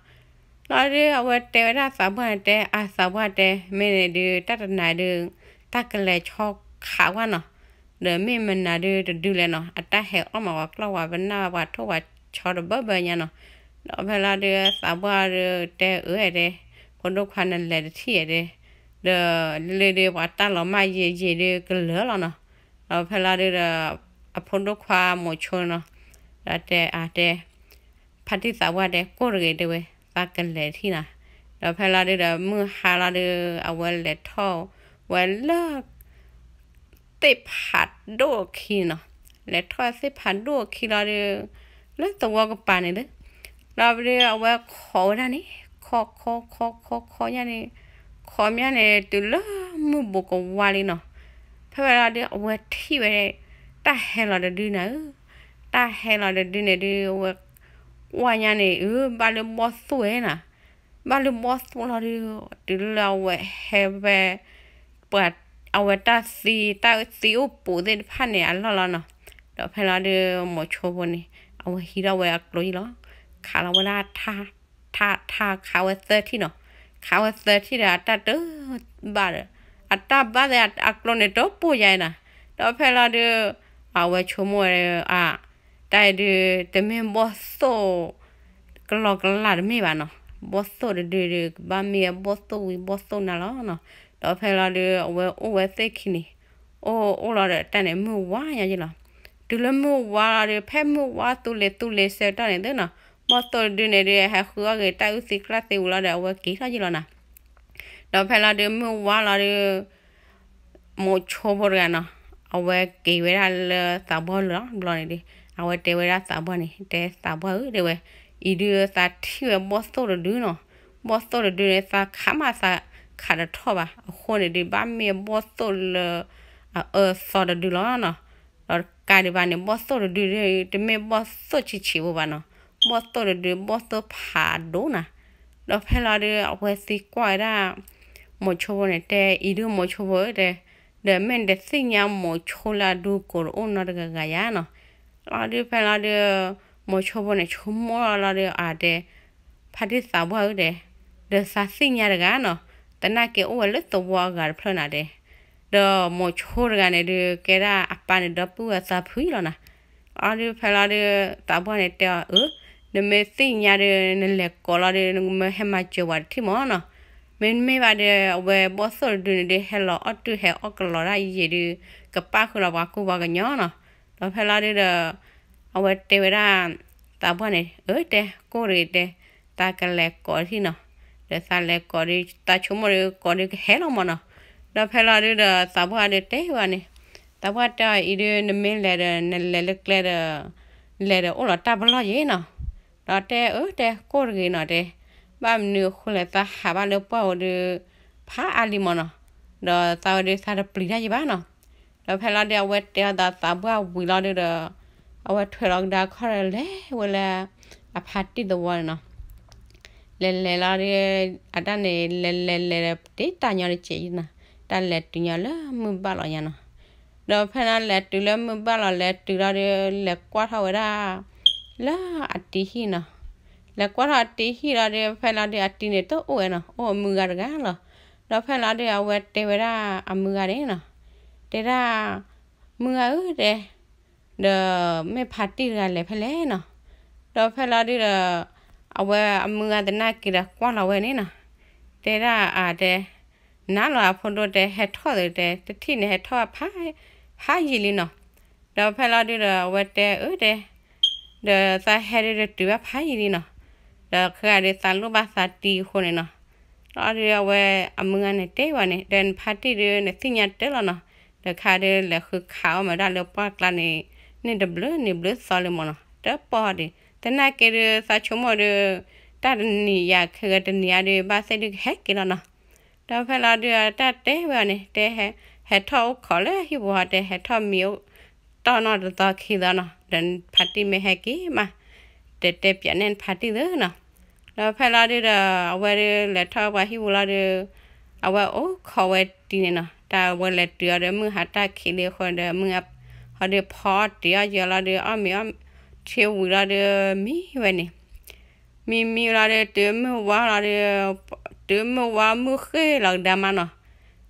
လီၤဒုးအဝဲတဲဝဲဒၣ်သးပှၢ်န့ၣ် တဲအသးပှၢ်တဲ မ့ၢ်န့ၣ်ဒုး တၢ်တနၤဒုး တၢ်ကလဲၤဆီခးဝဲနီၤ, ဒီးမ့ၢ်မနုၤဒုးတဒုလဲၣ်နီၤ, အတၢ်ဟဲအီၣ်မးပှၤကျီၢ်ပှၤပနၢ်ပှၤထိၣ်ပှၤဆီတဘၢဘၢညါနီၤ, ဒီးဖဲလီၤဒုးသးပှၢ်ဒုးတဲအၢတဲ ဖိဒိၣ်ခွါနလဲၤတထံၣ်ဧါတဲ, ဒီးလၢဒုးပှၤတၢ်လီၤမၢ်ယံာ်ယံာ်ဒုးကလၢာ်လီၤနီၤ, ဒီးဖဲလီၤဒုးဒီး အဖိဒိၣ်ခွါမိၤဆိနီၤ, ဒီးတဲအတဲ ဖါတံၢ်သးပှၢ်တဲ ကိၢ်တဂ့ၤတဲဝဲ သးကလဲၤထံၣ်နၤ, ဒီးဖဲလီၤဒုးဒီးမုၢ်ဟါလီၤဒုး အဝဲလဲၤထီၣ်ဝဲလၢ သ့ၣ်ဖးဒိၣ်အခံနီၤ, လဲၤထီၣ်သ့ၣ်ဖးဒိၣ်အခံလီၤဒုး လၢသဝီကပၤန့ၣ်ဒုး, လီၤဒုးအဝဲခိးဝဲဒၣ်န့ၣ် ခိးခိးခိးခိးခိးညါန့ၣ်, ခိးမးန့ၣ် တုၤလၢမုၢ်ဘူးကဝါလံနီၤ, ဖဲဝဲလီၤဒုး အဝဲထံၣ်ဝဲ တၢ်ဟဲလီၤတဒုနၤဧၢ, တၢ်ဟဲလီၤတဒုန့ၣ်ဒုး အဝဲကွၢ်ညါန့ၣ် အၢ ဘၣ်လၢဘီၣ်သိၣ်ဝဲနၤ, ဘၣ်လၢဘီၣ်သိၣ်လီၤဒုး တုၤလၢအဝဲဟဲဝဲ ပှၤအဝဲတၢ်သံ တၢ်သံအိၣ်ပူၤသ့ၣ်တဖၣ်န့ၣ်အလီၢ်လီၤနီၤ, ဒီးဖဲလီၤဒုးမိၤဆိဖိန့ၣ် အဝဲဟံးထီၣ်ဝဲအကျိယံလီၤ, ခးလီၤဝဲဒၣ် ထါ ထါ ခးဝဲသၢထံၣ်နီၤ, ခးဝဲသၢထံၣ်ဒီးအတၢ်တဘၣ်ဒီး အတၢ်ဘၣ်သ့ၣ်အကျိန့ၣ်တပူၤယါနီၤ, ဒီးဖဲလီၤဒုး အဝဲဆိကမိၣ်ဝဲ အ တၢ်အံၤဒုး တမ့ၢ်ဘီၣ်သိၣ် ကလီကလးတမ့ၢ်ဘၣ်နီၤ, ဘီၣ်သိၣ်တဒုဒုး ကဘၣ်မ့ၢ်ဘီၣ်သိၣ်ဝံၤဘီၣ်သိၣ်နၤလီၤနီၤ, ဒီးဖဲလီၤဒုး အဝဲအိၣ်ဝဲသ့ၣ်ခံန့ၣ် အိၣ်အိၣ်လီၤဒီးတၢ်န့ၣ် မုၢ်ဝါညါယံလီၤ, တုၤလၢမုၢ်ဝါလီၤဒုး ဖဲမုၢ်ဝါသူလ့ၤသူလ့ၤဆၢကတီၢ်န့ၣ်သုနီၤ, ဘီၣ်သိၣ်တဒုန့ၣ်ဒုး ဟဲဃုအီၣ်က့ၤတၢ်အုၣ်သံကျၢ်သံဝံၤလီၤဒီး အဝဲက့ၤထီၣ်ယံလီၤနီၤ, ဒီးဖဲလီၤဒုး မုၢ်ဝါလီၤဒုး မိၤဆိဖိတဂၤနီၤ, အဝဲက့ၤဝဲဒၣ်လၢသးပှၢ်လၢာ်လီၤ. ဘျီန့ၣ်ဒီး အဝဲတဲဝဲဒၣ်သးပှၢ်န့ၣ်, တဲသးပှၢ်ဧၢ တဲဝဲ, အံၤဒုးသးထံၣ်ဝဲဘီၣ်သိၣ်တဒုနီၤ, ဘီၣ်သိၣ်တဒုန့ၣ် သးခးမးသးခးတထီၣ်ဘၣ်, အဃိန့ၣ်ဒုး ဘၣ်မ့ၢ်ဘီၣ်သိၣ်လၢအအၢအသီတဒုလီၤနီၤ. ဒီးကါဒံးဘၣ်န့ၣ် ဘီၣ်သိၣ်တဒုဒုး တမ့ၢ်ဘီၣ်သိၣ်ဆံးဆံးဖိဘၣ်နီၤ, ဘီၣ်သိၣ်တဒု ဘီၣ်သိၣ်ဖးဒိၣ်နၤ. ဒီးဖဲလီၤဒုး အဝဲသံကွၢ်ဝဲဒၣ် မိၤဆိဖိန့ၣ် တဲ အံၤဒုးမိၤဆိဖိဧၢ တဲ, ဒီးမ့ၢ်နတသ့ၣ်ညါမိၤဆိလၢအဒူကိးတအိၣ်နီတဂၤဂၤယါနီၤ. လီၤဒုး ဖဲလီၤဒုး မိၤဆိဖိန့ၣ် ဆိကမိၣ်လီၤလီၤဒုး အတဲ ဖါတံၢ်သးပှၢ်ဧၢ တဲ, ဒီးသးသ့ၣ်ညါတဂၤနီၤ, သနာ်က့အိၣ်ဝဲလၢသဝီအဂၤတဖျၢၣ်နၤ တဲ. ဒီးမိၤဆိတဂၤန့ၣ်ဒုး ကဲဒၣ်အပၢ်န့ၣ် ဒီပုၢ်ဝဲၢ်သးဖှံလီၤနၤ. လီၤဒုး ဖဲလီၤဒုး သးပှၢ်န့ၣ်တဲအီၤ အၢ, နမ့ၢ်သ့ၣ်ညါဒုး နလဲၤကိးလီၤဒုး နမ့ၢ်ဟဲမၤစၢၤပှၤတထံၣ်မၢ်နီၤ. မ့တမ့ၢ်ဘၣ်ဒီး အဝဲဘီၣ်သိၣ်တဒုန့ၣ်ဒုး ဟဲလီၤအီၣ်တုာ်ဟဲအီၣ်ကလီၤဒၣ်ယံာ်ဒုး ကပၣ်ဃုာ်လီၤပှၤကူပှၤကညီနီၤ. ဒီးဖဲလီၤဒုးဒီး အဝဲတဲဝဲဒၣ် သးပှၢ်န့ၣ် အၢ တဲ ကိၢ်တဂ့ၤ တဲ, သးကလဲၤကိးထံၣ်နီၤ. ဒီးသးလဲၤကိးဒုး သးဆိကမိၣ်ဒုး ကိးဒုးကဟဲလီၤမၢ်နီၤ. ဒီးဖဲလီၤဒုးဒီး သးပှၢ်ဒုးတဲဝဲန့ၣ်, သးပှၢ်တဲအီၤ အံၤဒုး နမ့ၢ်လဲၤဒီး နလဲၤလၢကျဲဒီး လဲၤဒီးအိၣ်လီၤတၢ်ပလီၢ်ယ့ၤနီၤ. ဒီးတဲ အၢ တဲ ကိၢ်တဂ့ၤနီၤ တဲ, ဘၣ်မနုၤအဃိလဲၣ် သးဟးဘၣ်လၢပှၢ်ဧိၤဒုး ဖးအါလံမၢ်နီၤ. ဒီးသးဝဲဒုး သးတပျံၤတၢ်ယံၤဘၣ်နီၤ. ဒီးဖဲလီၤဒုး အဝဲတဲအသးသးပှၢ်ဝံၤလီၤဒုးဒီး အဝဲထွဲလီၤကဒါခီၣ်ဒီး လဲၤဝဲလၢအဖါတံၢ်သဝီန့ၣ်နီၤ. လဲၤလဲၤလီၤဒုး အတၢ်န့ၣ် လဲၤလဲၤလဲၤဒီး တ့တၢ်ညီတစဲးနီၤ, တၢ်လဲၤတုၤညီလၢမုၢ်ဘၣ်လီၤညါနီၤ. ဒီးဖဲလီၤလဲၤတုၤလၢမုၢ်ဘၣ်လီၤ လဲၤတုၤလီၤဒုး လဲၤကွၢ်ထီၣ်ဝဲဒၣ် လၢအတံၤဟံၣ်နီၤ. လဲၤကွၢ်ထီၣ်အတံၤဟံၣ်လီၤဒုး ဖဲလီၤဒုး အတံၤန့ၣ်တအိၣ်ဝဲနီၤ, အိၣ်အမုၢ်ဂၤတဂၤလီၤ. ဒီးဖဲလီၤဒုး အဝဲတဲဝဲဒၣ်အမုၢ်ဂၤန့ၣ်နီၤ, တဲဒၣ် မုၢ်ဂၤဧၢ တဲ, ဒီးမ့ၢ်ဖါတံၢ်တဂၤလဲၤဖဲလဲၣ်နီၤ. ဒီးဖဲလီၤဒုးဒီး အဝဲအမုၢ်ဂၤသနာ်က့ဒီးကွၢ်လီၤဝဲန့ၣ်နီၤ, တဲဒၣ်အတဲ နၤလီၤအဖိဒိၣ်တဲ ဟဲထီၣ်သ့တဲ တထံၣ်န့ၣ်ဟဲထီၣ်ဖးယံာ်လံနီၤ. ဒီးဖဲလီၤဒုးဒီး အဝဲတဲအၢ တဲ ဒီးသးဟဲဒုးတတုၤဘၣ်ဖးယံာ်လံနီၤ. ဒီးခဲဂၤဒုးသးလိၣ်ဘၣ်သးတံၤအဃိန့ၣ်နီၤ. လီၤဒုးအဝဲအမုၢ်ဂၤန့ၣ်တဲဝဲန့ၣ် ဒီးနဖါတံၢ်ဒုးနသ့ၣ်ညါတၢ်လီၤနီၤ. ဒီးခဲဂၤဒုးလဲၤဃုခးအီၣ်မးဒၣ်လၢပှၢ်ကျါန့ၣ် န့ၢ်တဘျုးနံၤဘျုးသီလံမၢ်နီၤ. တပီၢ်ဒံး သနာ်က့ဒုးသးဆိကမိၣ်ဒုး တၢ်တနံၤယၤခဲဂၤတနံၤအါဒုး ဘၣ်သ့ၣ်ဒုးကဟဲက့ၤလီၤနီၤ. ဒီးဖဲလီၤဒုးတၢ်တဲဝဲအီၤန့ၣ် တဲ ဟဲထီၣ်အိၣ်ခိးလၢဟံၣ်ပူၤဟီ တဲဟဲထီၣ်မံအိၣ်တီၢ်နီၢ်တသီခံသီနီၤ, ဒီးဖါတံၢ်မ့ၢ်ဟဲက့ၤမး တဲတဲပၠးနဲၣ်နဖါတံၢ်သ့နီၤ. ဒီးဖဲလီၤဒုးဒီး အဝဲဒုးလဲၤထီၣ်ပှၤဟံၣ်ပူၤလီၤဒုး အဝဲအိၣ်ခိးဝဲတံၤန့ၣ်နီၤ. တၢ်ဝဲလဲၤတုၤအီၤဒီးမုၢ်ဟါတၢ်ခံးလံအဃိဒီး မုၢ်ဟါဒီးဖီအီၣ်တံၤအီၣ်ယၢၤလီၤဒုး အီၣ်မ့ၤအီၣ်ထံဝံၤလီၤဒုး မံဝဲန့ၣ် မံမံလီၤဒုး တုၤမုၢ်ဝါလီၤဒုး တုၤမုၢ်ဝါမုၢ်ဃ့ၢ်လီၤကဒါမးနီၤ.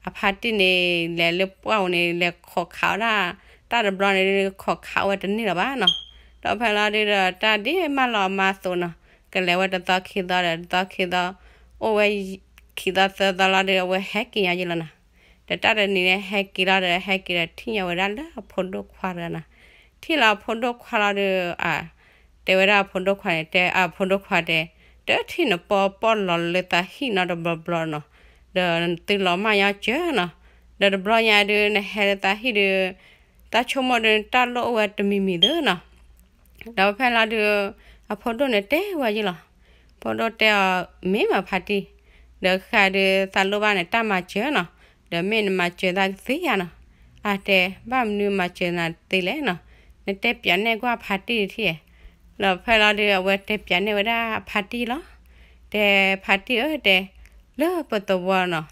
အဖါတံၢ်န့ၣ် လဲၤလၢပှၢ်ပူၤန့ၣ် လဲၤခိးခးဝဲဒၣ် တၢ်တဘျီန့ၣ် ခိးခးဝဲတန့ၢ်လၢၤဘၣ်နီၤ. ဒီးဖဲလီၤဒုးဒီးတၢ်ဒ်မးလီၤမးသိးနီၤ, ကလဲၤဝဲတသီခံသီဒီး တသီခံသီ အိၣ်ဝဲခံသီသၢသီလီၤဒုး အဝဲဟဲက့ၤညါယ့လီၤနီၤ. ဒီးတၢ်တနံၤန့ၣ် ဟဲက့ၤလီၤဒီး ဟဲက့ၤဒီးထံၣ်ညါဝဲဒၣ်လၢအဖိဒိၣ်ခွါတဂၤနီၤ. ထံၣ်လီၤအဖိဒိၣ်ခွါလီၤဒုး အ တဲဝဲဒၣ်အဖိဒိၣ်ခွါန့ၣ် တဲအဖိဒိၣ်ခွါတဲ တထံၣ်နပီပီၢ်လီၤလၢသးဟံၣ်နီတဘျီဘျီနီၤ, ဒီးနသုလီၤမၢ်ညီစၢၤနီၤ, ဒီးတဘျီညါဒုး နဟဲလၢသးဟံၣ်ဒုး သးဆိကမိၣ်ဒုး တၢ်လိၣ်အိၣ်ဝဲတမံၤမံၤသ့နီၤ. ဒီးဖဲလီၤဒုး အဖိဒိၣ်န့ၣ်တဲဝဲယ့ၣ်လီၤ. ဖိဒိၣ်တဲအီၤ မ့ၢ်မးဖါတံၢ်, ဒီးဃးဒုးသးလိၣ်ဘၣ်န့ၣ် တၢ်မၤစၢၤနီၤ, ဒီးမ့ၢ်နမၤစၢၤသးကသ့ဧါနီၤ. အတဲ ဘၣ်မနုၤမၤစၢၤနၤသ့လဲၣ်နီၤ, နတဲပၠးနဲၣ်ကွၢ်ဖါတံၢ်တထံၣ်ဧါ. ဒီးဖဲလီၤဒုး အဝဲတဲပၠးနဲၣ်ဝဲဒၣ်ဖါတံၢ်လီၤ. တဲဖါတံၢ်ဧၢ တဲ လၢပသဝီနီၤ,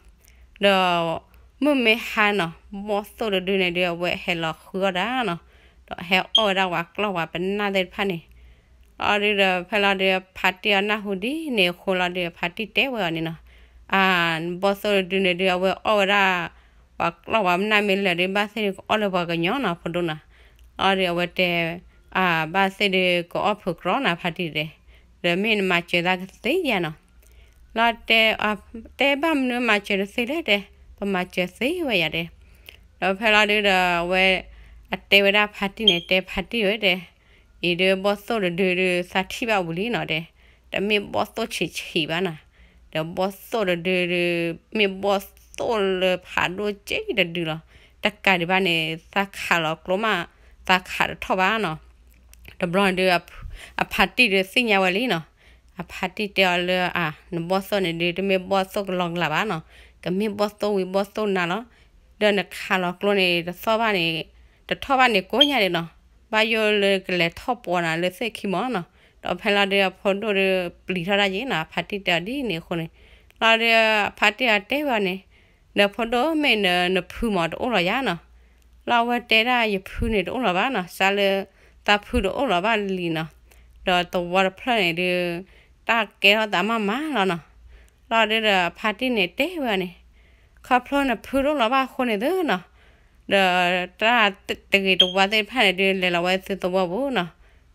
ဒီးမုၢ်မ့ၢ်ဟါနီၤ ဘီၣ်သိၣ်တဒုန့ၣ်ဒုး အဝဲဟဲလီၤဃုအီၣ်တၢ်နီၤ, ဒီးဟဲအီၣ်ဝဲဒၣ်ပှၤကျီၢ်ပှၤပနၢ်သ့ၣ်တဖၣ်န့ၣ် လီၤဒုးဒီး ဖဲလီၤဒုး ဖါတံၢ်အနၢ်ဟူဒ်န့ၣ်အဃိလီၤဒုး ဖါတံၢ်တဲဝဲအီၤန့ၣ်နီၤ, အၢ ဘီၣ်သိၣ်တဒုန့ၣ်ဒုး အဝဲအီၣ်ဝဲဒၣ် ပှၤကျီၢ်ပှၤပနၢ်မ့ၢ်လၢာ်ဒုး ဘၣ်သ့ၣ်ဒုးကအီၣ်လၢပှၤကညီနီၤ ဖိဒိၣ်နီၤ. လီၤဒုး အဝဲတဲ အၢ ဘၣ်သ့ၣ်ဒုးကအီၣ်ဖုးကြီနီၤ ဖါတံၢ်တဲ, ဒီးမ့ၢ်နမၤစၢၤသးကသ့ဧါနီၤ. လီၤတဲ တဲဘၣ်မနုၤမၤစၢၤတသ့လဲၣ်တဲ, ပမၤစၢၤသ့ဝဲယၤတဲ. ဒီးဖဲလီၤဒုးဒီး အဝဲ အတဲဝဲဒၣ်ဖါတံၢ်န့ၣ် တဲဖါတံၢ်ဧၢတဲ, အံၤဒုးဘီၣ်သိၣ်တဒုဒုး သးထံၣ်ဘၣ်ဝံၤလံနီၤတဲ, တမ့ၢ်ဘီၣ်သိၣ်ဆံးဆံးဘၣ်နီၤ, ဒီးဘီၣ်သိၣ်တဒုဒုး မ့ၢ်ဘီၣ်သိၣ်လၢဖးဒိၣ်က့တဒုလီၤ. တကးဒံးဘၣ်န့ၣ် သးခးလီၤကျိမး, သးခးတထီၣ်ဘၣ်နီၤ. တဘျီန့ၣ်ဒုး အဖါတံၢ်ဒုးသ့ၣ်ညါဝဲလံနီၤ. အဖါတံၢ်တဲအီၤလၢ အါ နဘီၣ်သိၣ်န့ၣ်ဒုး တမ့ၢ်ဘီၣ်သိၣ်ကလီကလးဘၣ်နီၤ, ကမ့ၢ်ဘီၣ်သိၣ်ဝံၤဘီၣ်သိၣ်နါလီၤ. ဒီးနခးလီၤကျိန့ၣ် တထီၣ်ဘၣ်န့ၣ်, တထီၣ်ဘၣ်န့ၣ်ကိးညါဒံးနီၤ. ဘၣ်ယိၣ်လၢကလဲၤထီၣ်ပှီၤနၤလၢသ့ၣ်ခံမီၤနီၤ. ဒီးဖဲလီၤဒုး အဖိဒိၣ်ဒုးပျံၤထီၣ်ဒၣ်ယဲနီၤ, အဖါတံၢ်တဲအီၤဒ်န့ၣ်အဃိန့ၣ်, လီၤဒုး အဖါတံၢ်အတဲဝဲအီၤန့ၣ်, ဒီးဖိဒိၣ် မ့ၢ်နဖုမးတအိၣ်လီၤယါနီၤ. လီၤအဝဲတဲဒၣ် ယဖုန့ၣ်တအိၣ်လီၤဘၣ်နီၤ, စးလၢသးဖုတအိၣ်လီၤဘၣ်လံနီၤ. ဒီးသဝီတဖျၢၣ်န့ၣ်ဒုး တၢ်ကဲထီၣ်သးမးမးလီၤနီၤ. လီၤဒုးဒီး အဖါတံၢ်န့ၣ်တဲဝဲအီၤန့ၣ်, ခီဖျိနဖုတအိၣ်လီၤဘၣ်အဃိန့ၣ်သုနီၤ, ဒီးတၢ်တဂ့ၤတဝါသ့ၣ်တဖၣ်န့ၣ်ဒုး လဲၤလီၤဝဲသုသဝီပူၤနီၤ.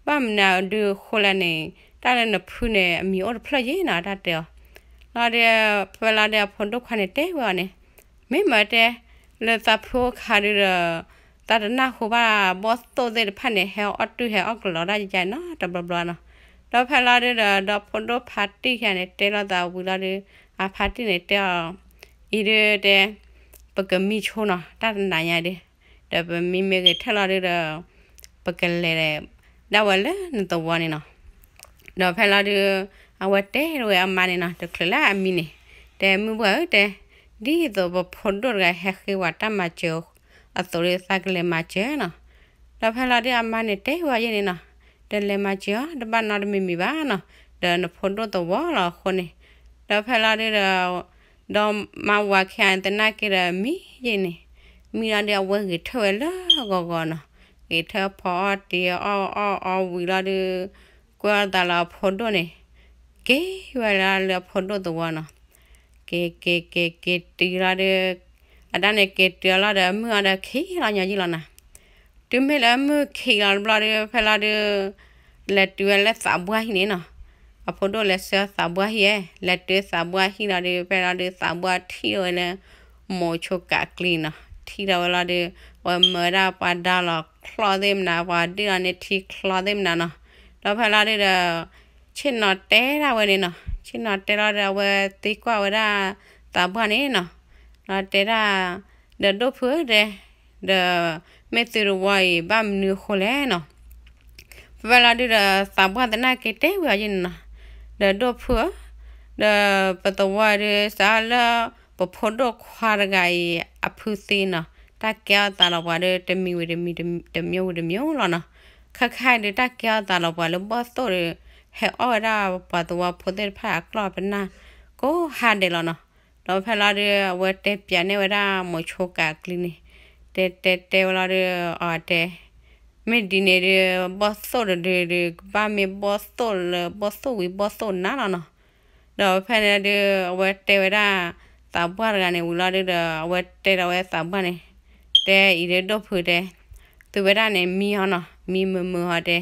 ဘၣ်မနုၤဒုးအဃိလဲၣ်န့ၣ်, တၢ်လၢနဖုန့ၣ် အမံၤအိၣ်တဖျၢၣ်ယဲနီၤ, တၢ်တဲအီၤ. လီၤဒုး ဖဲလီၤဒုး အဖိဒိၣ်ခွါန့ၣ်တဲဝဲအီၤန့ၣ်, မ့ၢ်မးတဲ, လၢသးဖုအိၣ်ခါဒုးဒီး သးတနၢ်ဟူဘၣ်ဘီၣ်သိၣ်သ့ၣ်တဖၣ်န့ၣ် ဟဲအီၣ်တုၢ်ဟဲအီၣ်ကလီၤတၢ်ယါနီၤ တဘျီဘျီနီၤ. ဒီးဖဲလီၤဒုးဒီး ဒီဖိဒိၣ်ဖါတံၢ်ခံဂၤန့ၣ် တဲလိာ်သးဝံၤလီၤဒုး, အဖါတံၢ်န့ၣ်တဲအီၤ, အံၤဒုးတဲ, ပကမံဆိနီၤ တၢ်တနၤညါဒုး, ဒီးပမံမ့ၢ်ဂ့ၤထၢၣ်လီၤဒုးဒီး ပကလဲၤဒၣ်ဝဲလၢနသဝီန့ၣ်နီၤ. ဒီးဖဲလီၤဒုး အဝဲတဲဝဲအမါန့ၣ်နီၤ တချုးလၢအမံန့ၣ်, တဲမုၢ်ပှၢ်ဧၢတဲ, ဒ်သိးပဖိဒိၣ်တဂၤဟဲဃ့ဝဲတၢ်မၤစၢၤအသိးဒုး သးကလဲၤမၤစၢၤနီၤ. ဒီးဖဲလီၤဒုးအမါန့ၣ်တဲဝဲအီၤယဲန့ၣ်နီၤ, ဒီးလဲၤမၤစၢၤအီၤ တဘၣ်နီတမံၤမံၤဘၣ်နီၤ, ဒီးနဖိဒိၣ်သဝီလီၤအဃိန့ၣ်. ဒီးဖဲလီၤဒုးဒီး ဒီးမါဝၤခံဂၤန့ၣ်သနာ်က့ဒီးမံယဲန့ၣ်, မံလီၤဒုးအဝဲဂဲၤထၢၣ်ဝဲလၢဂီၤဂီၤနီၤ, ဂဲၤထၢၣ်ဖီအီၣ်တ့ၤအီၣ်အီၣ်အီၣ်ဝံၤလီၤဒုး ကွဲအီၣ်သးလၢအဖိဒိၣ်န့ၣ်, က့ၤဝဲလၢအဖိဒိၣ်သဝီနီၤ. က့ၤက့ၤက့ၤက့ၤတုၤလီၤဒုး, အတၢ်န့ၣ်က့ၤတုၤအလီၤဒီးမုၢ်အီၤဒီးခံးလီၤညီယံလီၤနီၤ. တုၤမ့ၢ်လၢမုၢ်ခံးလီၤတဘျီဒုး ဖဲလီၤဒုး လဲၤတုၤဝဲလၢသးပှၢ်ဟံၣ်န့ၣ်နီၤ. အဖိဒိၣ်လဲၤဆှၢသးပှၢ်ဟံၣ်ဧဲ, လဲၤတုၤသးပှၢ်ဟံၣ်လီၤဒုး ဖဲလီၤဒုးသးပှၢ်ထံၣ်ထီၣ်ဝဲလၢ မိၤဆိကးကျံနီၤ. ထံၣ်ထီၣ်ဝဲလီၤဒုး အဝဲမၢဝဲဒၣ်ပှၤဒါလီၤချီၣ်သ့ၣ်မနၤ ပှၤဒ့ၣ်လီၤန့ၢ်ထံချီသ့ၣ်မနၤနီၤ. ဒီးဖဲလီၤဒုးဒီး ဆ့ၣ်နီၤတဲဒၣ်ဝဲန့ၣ်နီၤ. ဆ့ၣ်နီၤတဲလီၤဒီး အဝဲသံကွၢ်ဝဲဒၣ်သးပှၢ်န့ၣ်နီၤ. ဒီးတဲဒၣ် ဒီးဒိၣ်ဖုဧၢတဲ, ဒီးမ့ၢ်သုတဝီအံၤ ဘၣ်မနုၤအဃိလဲၣ်နီၤ. ဖဲဖဲလီၤဒုးဒီး သးပှၢ်သနာ်က့တဲဝဲအီၤယဲန့ၣ်နီၤ. ဒီးဒိၣ်ဖုဧၢ, ဒီးပသဝီဒုး စးလၢပဖိဒိၣ်ခွါတဂၤအံၤ အဖုသံနီၤ, တၢ်ကဲထီၣ်သးလီၤပှၤဒီး တမံၤဝံၤတမံၤ တမံၤဝံၤတမံၤလီၤနီၤ. ခဲခါအံၤဒုး တၢ်ကဲထီၣ်သးလီၤပှၤလၢဘီၣ်သိၣ်ဒီး ဟဲအီၣ်ဝဲဒၣ်ပှၤသဝီဖိသ့ၣ်တဖၣ်အကျီၢ်ပနၢ် ကိးဟါဒဲးလီၤနီၤ. ဒီးဖဲလီၤဒုး အဝဲတဲပျးန့ၢ်ဝဲဒၣ် မိၤဆိကးကျံန့ၣ်, တဲတဲတဲဝဲလီၤဒုး အတဲ မ့ၢ်ဒ်န့ၣ်ဒုး ဘီၣ်သိၣ်တဒုဒုး ကဘၣ်မ့ၢ်ဘီၣ်သိၣ်လၢဘီၣ်သိၣ်ဝံၤဘီၣ်သိၣ်နါလီၤနီၤ. ဒီးဖဲန့ၣ်ဒုး အဝဲတဲဝဲဒၣ်သးပှၢ်တဂၤန့ၣ်ဝံၤလီၤဒုးဒီး အဝဲတဲဒီးဝဲသးပှၢ်န့ၣ်, တဲအံၤဒုးဒိၣ်ဖုတဲ, သုဝဲဒၣ်န့ၣ်မံအီၤနီၤ, မံမုာ်မုာ်အီၤတဲ,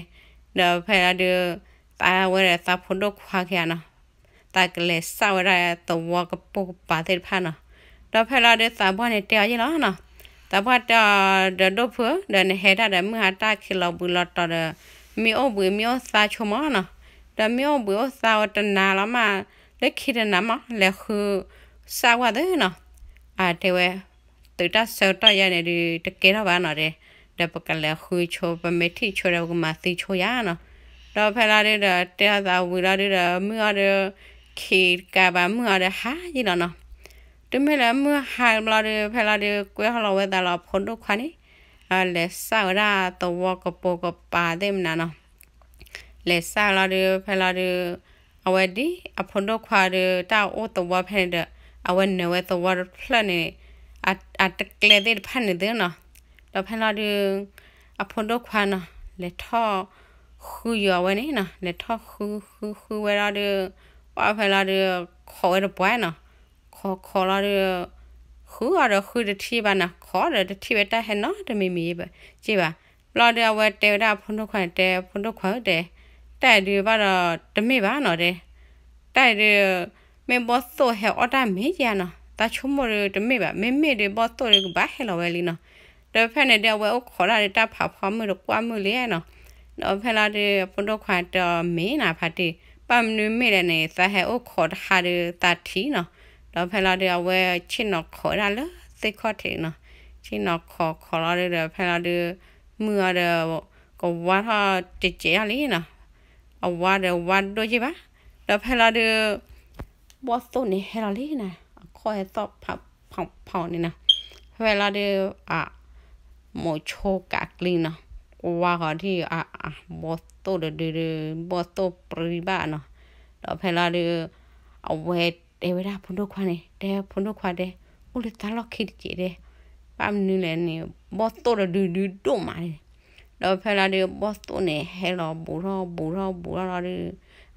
ဒီးဖဲလီၤဒုး သးဝဲဒီးသးဖိဒိၣ်ခွါခံဂၤနီၤ သးကလဲၤစၢ်ဝဲဒၣ်သဝီကပိာ်ကပၤသ့ၣ်တဖၣ်နီၤ. ဒီးဖဲလီၤဒုးသးပှၢ်န့ၣ်တဲအီၤယဲလီၤနီၤ. သးပှၢ်တဲအီၤဒီးဒိၣ်ဖုဧၢ, ဒီးနဟဲဒၣ်ဒီးမုၢ်ဟါတၢ်ခံးလီၤဘှံးလီၤတီၤဒီး မ့ၢ်အိၣ်ဘှံးမ့ၢ်အိၣ်သါဆိမီၤနီၤ. ဒီးမ့ၢ်အိၣ်ဘှံးအိၣ်သါဝဲတနၤလီၤမး, လၢခံတနၤမး လဲၤဃုစၢ်ဝဲသုနီၤ. အတဲဝဲ သုးတၢ်ဆၢကတီၢ်ယဲန့ၣ်ဒုး တကဲထီၣ်ဘၣ်နီၤတဲ, ဒီးပကလဲၤဃုဆိ ပမ့ၢ်ထံၣ်ဆိဒီး ပကမၤသံဆိယါနီၤ. ဒီးဖဲလီၤဒုးဒီး တဲအီၤသးဝံၤလီၤဒုးဒီး မုၢ်အီၤဒီး ခံးတကးဘၣ် မုၢ်အီၤဒီးဟါယံလီၤနီၤ. တုၤမ့ၢ်လၢမုၢ်ဟါတဘျီဒီး ဖဲလီၤဒုး ကွဲဟီၣ်လီၤဝဲသးလီၤအဖိဒိၣ်ခွါန့ၣ်, လဲၤစၢ်ဝဲဒၣ်သဝီကပိာ်ကပၤသ့ၣ်မနၤနီၤ. လဲၤစၢ်လီၤဒုး ဖဲလီၤဒုး အဝဲဒ်အဖိဒိၣ်ခွါဒုး တၢ်အိၣ်သဝီဖဲန့ၣ်ဒီး အဝဲနၢၤဝဲသဝီတဖျၢၣ်န့ၣ် အတကျဲသ့ၣ်တဖၣ်န့ၣ်သုနီၤ. ဒီးဖဲလီၤဒုး အဖိဒိၣ်ခွါနီၤ လဲၤထီၣ်ဃုယွၤဝဲန့ၣ်နီၤ, လဲၤထီၣ်ဃုဃုဃုဝဲလီၤဒုး ပှၢ်ဖဲလီၤဒုး ခိးဝဲတပှၢ်နီၤ. ခိးခိးလီၤဒုး ဃုအီၤဒီးဃုတထံၣ်ဘၣ်နီၤ, ခိးဒီးတထံၣ်ဝဲတၢ်ဟဲနီတမံၤမံၤ က့ဘၣ်. ဘျီဒုးအဝဲတဲဝဲဒၣ်အဖိဒိၣ်ခွါန့ၣ် တဲဖိဒိၣ်ခွါဧၢတဲ, တၢ်အံၤဒုးဘၣ်ဒီးတမ့ၢ်ဘၣ်နီၤတဲ, တၢ်အံၤဒုး မ့ၢ်ဘီၣ်သိၣ်ဟဲအီၣ်တၢ်မ့ၢ်ဧါနီၤ, တၢ်ဆိကမိၣ်ဒုးတမ့ၢ်ဘၣ်, မ့မ့ၢ်ဒုးဘီၣ်သိၣ်ဒုးကဘၣ်ဟဲလီၤဝဲလံနီၤ. ဒီးဖဲန့ၣ်ဒုးအဝဲအိၣ်ခိးတၢ်ဒုးတၢ်ဖးဖီမုၢ်တကွၢ်မုၢ်လံနီၤ. ဒီးဖဲလီၤဒုးအဖိဒိၣ်ခွါတဲအီၤမ့ၢ်နီၤဖါတံၢ်, ဘၣ်မနုၤမ့ၢ်လဲၣ်န့ၣ် သးဟဲအိၣ်ခိးတဟါဒုးသးထံၣ်နီၤ. ဒီးဖဲလီၤဒုးအဝဲဆ့ၣ်နီၤခိးဝဲဒၣ်လၢသ့ၣ်ခီၣ်ထံးနီၤ. ဆ့ၣ်နီၤခိးခိးလီၤဒုးဒီး ဖဲလီၤဒုး မုၢ်အီၤဒီး ကဝါထီၣ်တစဲးထီၣ်လံနီၤ, အဝါဒီးဝါဒိၣ်က့ဘၣ်, ဒီးဖဲလီၤဒုး ဘီၣ်သိၣ်န့ၣ်ဟဲလီၤလံနီၤ, အခီၣ်ဟဲသီၣ်ဖးဖးဖးန့ၣ်နီၤ, ဖဲလီၤဒုး အ မိၤဆိကးကျံနီၤ, ကွၢ်ဃီၤထံၣ် အ အ ဘီၣ်သိၣ်တဒုဒုး ဘီၣ်သိၣ်ပြံဘၣ်နီၤ, ဒီးဖဲလီၤဒုး အဝဲတဲဝဲဒၣ်ဖိဒိၣ်ခွါန့ၣ် တဲဖိဒိၣ်ခွါတဲ အိၣ်လၢသးလီၢ်ခံတစဲးတဲ, ဘၣ်မနုၤလဲၣ်န့ၣ် ဘီၣ်သိၣ်တဒုဒုဒိၣ်မးန့ၣ်, ဒီးဖဲလီၤဒုး ဘီၣ်သိၣ်န့ၣ် ဟဲလီၤဘူးထီၣ်ဘူးထီၣ်ဘူးထီၣ်လီၤဒုး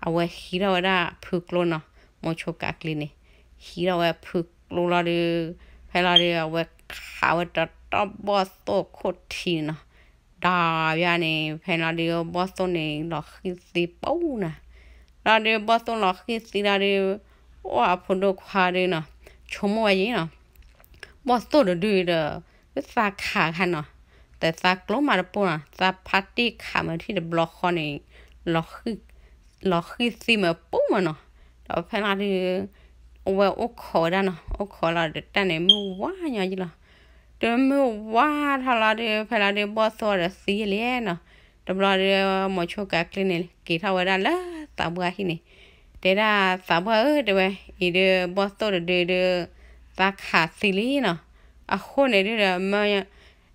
အဝဲဟံးထီၣ်ဝဲဒၣ်ဖုကျိနီၤ, မိၤဆိကးကျံန့ၣ် ဟံးထီၣ်ဝဲဖုကျိလီၤဒုး ဖဲလီၤဒုး အဝဲခးဝဲတတီၢ်ဘီၣ်သိၣ်ခိၣ်ထံးန့ၣ်နီၤ, ဒီးယၤန့ၣ် ဖဲလီၤဒုး ဘီၣ်သိၣ်န့ၣ် လီၤဃံၢ်သံပူၤနီၤ, လီၤဒုး ဘီၣ်သိၣ်လီၤဃံၢ်သံလီၤဒုး အိၣ်အဖိဒိၣ်ခွါဒုးနီၤ, ဆိကမိၣ်ဝဲယဲနီၤ, ဘီၣ်သိၣ်တဒုဒီး သးခးခါနီၤ, တသးကျိမးတပိၢ်နီၤ, သးဖးတံၢ်ခးမးထံၣ်တဘျီဃီန့ၣ် လီၤဃံၢ်သံမးပူၤမးနီၤ, ဒီးဖဲလီၤဒုး အဝဲအိၣ်ခိးဝဲဒၣ်နီၤ, အိၣ်ခိးလီၤဒီးတၢ်န့ၣ် မုၢ်ဝါညီယလီၤ, ဒီးမုၢ်ဝါထီၣ်လီၤဒုး ဖဲလီၤဒုး ဘီၣ်သိၣ်ဒီးသံယလံနီၤ, တဘျီဒုး မိၤဆိကးကျံန့ၣ် က့ၤထီၣ်ဝဲဒၣ်လၢသးပှၢ်ဟံၣ်န့ၣ်, တဲဒၣ်သးပှၢ်ဧၢ တဲဝဲ, အံၤဒုး ဘီၣ်သိၣ်တဒုဒုး သးခးသံလံနီၤ, အဃိန့ၣ်ဒုးဒီး မၢ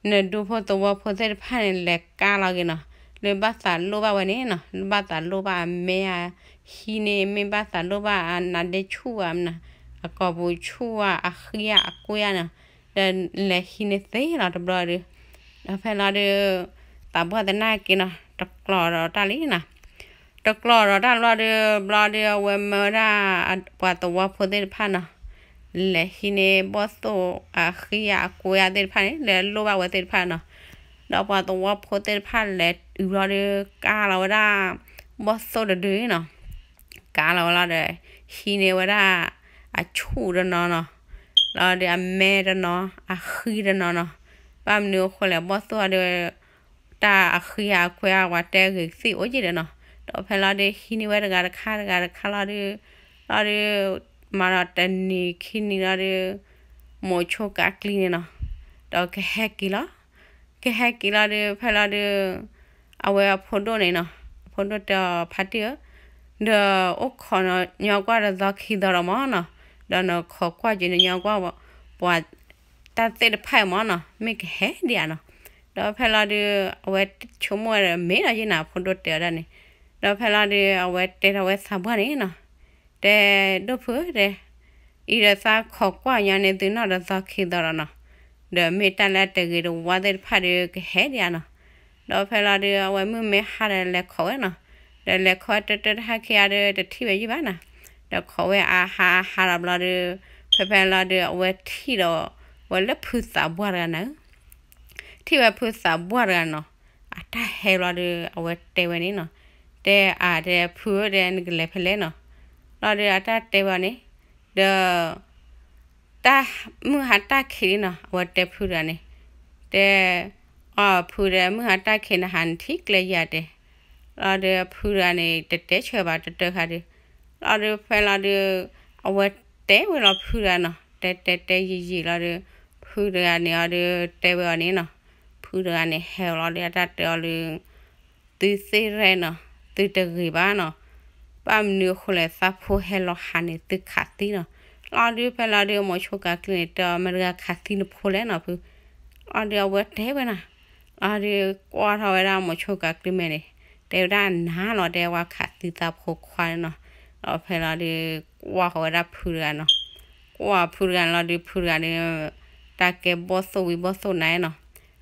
နဒူဖိသဝီဖိသ့ၣ်တဖၣ်န့ၣ် လဲၤကါလီၤက့ၤနီၤ, လၢဘၣ်သးလိၣ်ဘၣ်ဝဲန့ၣ်နီၤ, လၢဘၣ်သးလိၣ်ဘၣ်အမဲာ်အဟံးန့ၢ် မ့ၢ်ဘၣ်သးလိၣ်ဘၣ်အနါဒ့ဆူၣ်ဧါမနၤ, အကိာ်ပူၤဆူၣ်ဧါ အဃံဧါ အကွ့ဧါနီၤ, ဒီးလဲၤဟံးန့ၢ်သ့လီၤတဘျီဒုး, ဒီးဖဲလီၤဒုး သးပှၢ်သနာ်က့နီၤ တကျီဒီးတၢ်လံနီၤ, တကျီဒီးတၢ်ဘျီဒုး ဘျီဒုး အဝဲမၢဝဲဒၣ် ပှၤသဝီဖိသ့ၣ်တဖၣ်နီၤ, လဲၤဟံးန့ၢ်ဘီၣ်သိၣ်အဃံဧါ အကွ့ဧါသ့ၣ်တဖၣ်န့ၣ် လဲၤလိၣ်ဘၣ်ဝဲသ့ၣ်တဖၣ်နီၤ, ဒီးပှၤသဝီဖိသ့ၣ်တဖၣ်လဲၤတုၤဘျီဒုး ကါလီၤဝဲဒၣ် ဘီၣ်သိၣ်တဒုနီၤ, ကါလီၤဝဲလီၤဒီး ဟံးန့ၢ်ဝဲဒၣ် အဆူၣ်တနီၤနီၤ, လီၤဒုးအမဲာ်တနီၤ အဃံတနီၤနီၤ, ဘၣ်မနုၤအဃိလဲၣ် ဘီၣ်သိၣ်အဒုး တၢ်အဃံအကွဲအဝဲ တဲဂ့ၤသ့ၣ်အိၣ်ယံၤဒီးနီၤ, ဒီးဖဲလီၤဒုး ဟံးန့ၢ်ဝဲတဂၤတခါ တဂၤတခါလီၤဒုး, လီၤဒုး မၤဒီးတနံၤခံနံၤလီၤဒုး မိၤဆိကးကျံန့ၣ်နီၤ, ဒီးကဟဲက့ၤလီၤ, ကဟဲက့ၤလီၤဒုး ဖဲလီၤဒုး အဝဲအဖိဒိၣ်န့ၣ်နီၤ, အဖိဒိၣ်တဲအီၤဖါတံၢ်ဧၢ, ဒီးအိၣ်ခိးညီကွၢ်တသီခံသီဒီးမၢ်နီၤ, ဒီးနခိးကွၢ်က့ၤနညီကွၢ် ပှၤ တၢ်သ့ၣ်တဖၣ်အံၤမၢ်နီၤ မ့ၢ်ကဟဲဒံးဧါနီၤ, ဒီးဖဲလီၤဒုး အဝဲဆိကမိၣ်ဝဲဒီးမ့ၢ်ဒီးယဲၢ်နၤ အဖိဒိၣ်တဲဝဲဒၣ်န့ၣ်, ဒီးဖဲလီၤဒုး အဝဲတဲထီၣ်ဝဲသးပှၢ်န့ၣ်နီၤ, တဲဒိၣ်ဖုဧၢတဲ, အံၤဒီးသးခိးကွၢ်ညီန့ၣ်သုနီၢ်တသီခံသီဒီးနီၤ, ဒီးမ့ၢ်တၢ်လၢတဂ့ၤတဝါသ့ၣ်တဖၣ်ဒုးကဟဲဒံးဧါနီၤ, ဒီးဖဲလီၤဒုး အဝဲမုၢ်မ့ၢ်ဟါဒီးလဲၤခိးဝဲနီၤ, ဒီးလဲၤခိးဝဲတၢတၢတဟါခံဂၤဒီး တထံၣ်ဝဲယံာ်ဘၣ်နီၤ, ဒီးခိးဝဲအဟါအဟါဒီးဘျီဒုး ဖဲဖဲလီၤဒုး အဝဲထံၣ်ဒီး ဝဲလၢဖုသးပှၢ်တဂၤနၤဧၢ ထံၣ်ဝဲဖုသးပှၢ်တဂၤနီၤ, အတၢ်ဟဲဘျီဒုး အဝဲတဲဝဲန့ၣ်နီၤ, တဲအါတဲဖုဧၢတဲ နကလဲၤဖဲလဲၣ်နီၤ, လီၤဒုးအတၢ်တဲဝဲန့ၣ်, ဒီး တၢ်မုၢ်ဟါတၢ်ခံးလံနီၤ အဝဲတဲဖုတဂၤန့ၣ်, တဲ အီၤဖုဒီး မုၢ်ဟါတၢ်ခံးနဟးနထံၣ်ကျဲယၤတဲ, လီၤဒုးဖုတဂၤန့ၣ် တတဲဆၢဘၣ်တတၢခါဒုး, လီၤဒုးဖဲလီၤဒုး အဝဲတဲဝဲလီၤဖုတဂၤနီၤ, တဲတဲတဲယံာ်ယံာ်လီၤဒုး ဖုတဂၤန့ၣ်အီၤဒုး တဲဝဲအီၤန့ၣ်နီၤ, ဖုတဂၤန့ၣ်ဟဲလီၤဒုး အတၢ်တဲအီၤဒုး သုသ့ၣ်ရဲၣ်နီၤ, သုတဂ့ၤဘၣ်နီၤ, ဘၣ်မနုၤအဃိလဲၣ် သးဖိဟဲလီၤဟးန့ၣ် သုခးသံနီၤ, လီၤဒုးဖဲလီၤဒုး မိၤဆိကးကျံန့ၣ် တဲအီၤ မတၤတဂၤခးသံနဖိလဲၣ်နီၤဖု, လီၤဒုးအဝဲတဲဝဲနီၤ, လီၤဒုးကွၢ်ထီၣ်ဝဲဒၣ်မိၤဆိကးကျံမဲာ်န့ၣ်, တဲဝဲဒၣ်နၤလီၤ တဲဝဲခးသံသးဖိခွါန့ၣ်နီၤ, ဒီးဖဲလီၤဒုး ကွၢ်ဃီၤဝဲဒၣ်ဖုတဂၤနီၤ, ကွၢ်ဖုတဂၤန့ၣ်လီၤဒုး ဖုတဂၤန့ၣ် တၢ်ကဲဘီၣ်သိၣ်ဝံၤဘီၣ်သိၣ်နၤနီၤ,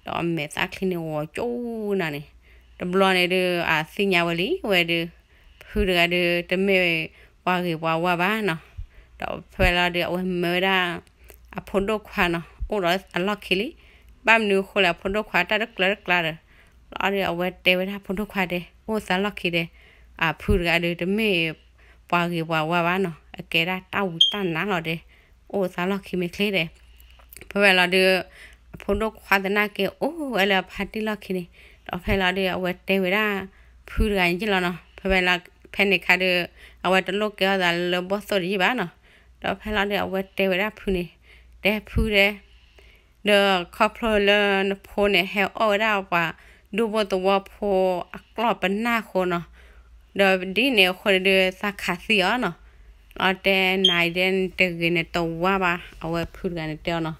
ဒီးအမဲာ်သၣ်ချံန့ၣ်ဂီၤကၠိနၤန့ၣ်, တဘျီန့ၣ်ဒုး အသ့ၣ်ညါဝဲလံ ဝဲဒုး ဖုတဂၤဒုး တမ့ၢ်ပှၤဂ့ၤပှၤဝါဘၣ်နီၤ, ဒီးဖဲလီၤဒုး အဝဲမၢဝဲဒၣ် အဖိဒိၣ်ခွါနီၤ အိၣ်ဒီးအလီၢ်ခံလံ, ဘၣ်မနုၤအဃိလဲၣ် အဖိဒိၣ်ခွါတၢ်တကျၢၤတကျါဒီး, လီၤဒုးအဝဲတဲဝဲဒၣ်အဖိဒိၣ်ခွါတဲ အိၣ်သးလီၢ်ခံတဲ, အဖုတဂၤဒုး တမ့ၢ်ပှၤဂ့ၤပှၤဝါဘၣ်နီၤ အကဲဒၣ်တၢ်ဝံတၢ်နါလီၤတဲ, အိၣ်သးလီၢ်ခံမ့ၢ်ချ့တဲ ဖဲဖဲလီၤဒုး အဖိဒိၣ်ခွါသနာ်က့ အိၣ်ဝဲလၢအဖါတံၢ်လီၢ်ခံန့ၣ်, ဒီးဖဲလီၤဒုး အဝဲတဲဝဲဒၣ် ဖုတဂၤန့ၣ်ယ့ၢ်လီၤနီၤ, ဖဲဖဲလီၤ ဖဲန့ၣ်ခါဒုး အဝဲတလိၣ်ကဲထီၣ်သးလၢဘီၣ်သိၣ်တယ့ၢ်ဘၣ်နီၤ, ဒီးဖဲလီၤဒုး အဝဲတဲဝဲဒၣ်ဖုန့ၣ်, တဲဖုတဲ ဒီးခီဖျိလၢနဖိန့ၣ် ဟဲအီၣ်ဝဲဒၣ်ပှၤဒူၣ်ဖိသဝီဖိအကျီၢ်ပနၢ်အဃိနီၤ, ဒီးဒ်န့ၣ်အဃိန့ၣ်ဒုး သးခးသံအီၤနီၤ. လီၤတဲနၤအံၤဒဲး နတဂ့ၤနတဝါဘၣ်, အဝဲဖုတဂၤန့ၣ်တဲအီၤနီၤ,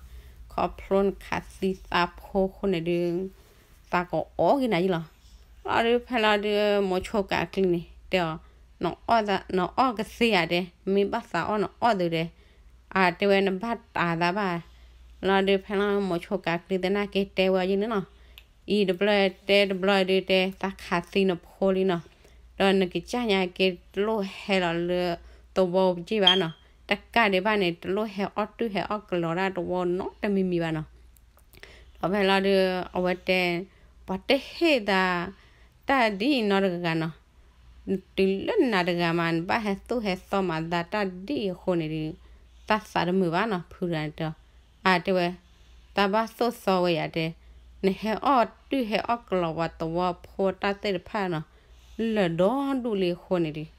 ခီဖျိနခးသံသးဖိအဃိန့ၣ်ဒုး သးကအီၣ်က့ၤနၤယံလီၤ. လီၤဒုးဖဲလီၤဒုး မိၤဆိကၤကျံန့ၣ် တဲအီၤ, နအီၣ်ကသ့ဧါတဲ, မ့ၢ်ဘၣ်သးအီၣ်နအီၣ်သုတဲ, အတဲဝဲနဘၣ်တးသးဘၣ်. လီၤဒုးဖဲလီၤ မိၤဆိကၤကျံသနာ်က့တဲဝဲအီၤယံန့ၣ်နီၤ, အံၤတဘျီတဲတဘျီဒုးတဲ သးခးသံနဖိလံနီၤ, ဒီးနကစၢ်ညါက့တလိၣ်ဟဲလီၤလၢသဝီက့ဘၣ်နီၤ, တကးဒံးဘၣ်န့ၣ် တလိၣ်ဟဲအီၣ်တုၢ်ဟဲအီၣ်ကလီၤဒၣ်သဝီနီတမံၤမံၤဘၣ်နီၤ. ဒီးဖဲလီၤဒုး အဝဲတဲ, ပှၤတဟ့ၣ်သး တၢ်ဒ်အံၤနီတဂၤနီၤ, တုၤလၢနၤတဂၤမး နဘၣ်ဟဲသူၣ်ဟဲသီမးသးတၢ်ဒ်အံၤအဃိန့ၣ်ဒုး သးသးတမုာ်ဘၣ်နီၤ, ဖုတဂၤန့ၣ်တဲ, အတဲဝဲ, သးဘၣ်သူၣ်သီဝဲယၤတဲ, နဟဲအီၣ်တုၢ်ဟဲအီၣ်ကလီၤပှၤသဝီဖိတၢ်သ့ၣ်တဖၣ်နီၤ, လၢာ်ဒီဒူၣ်လံအဃိန့ၣ်ဒုး,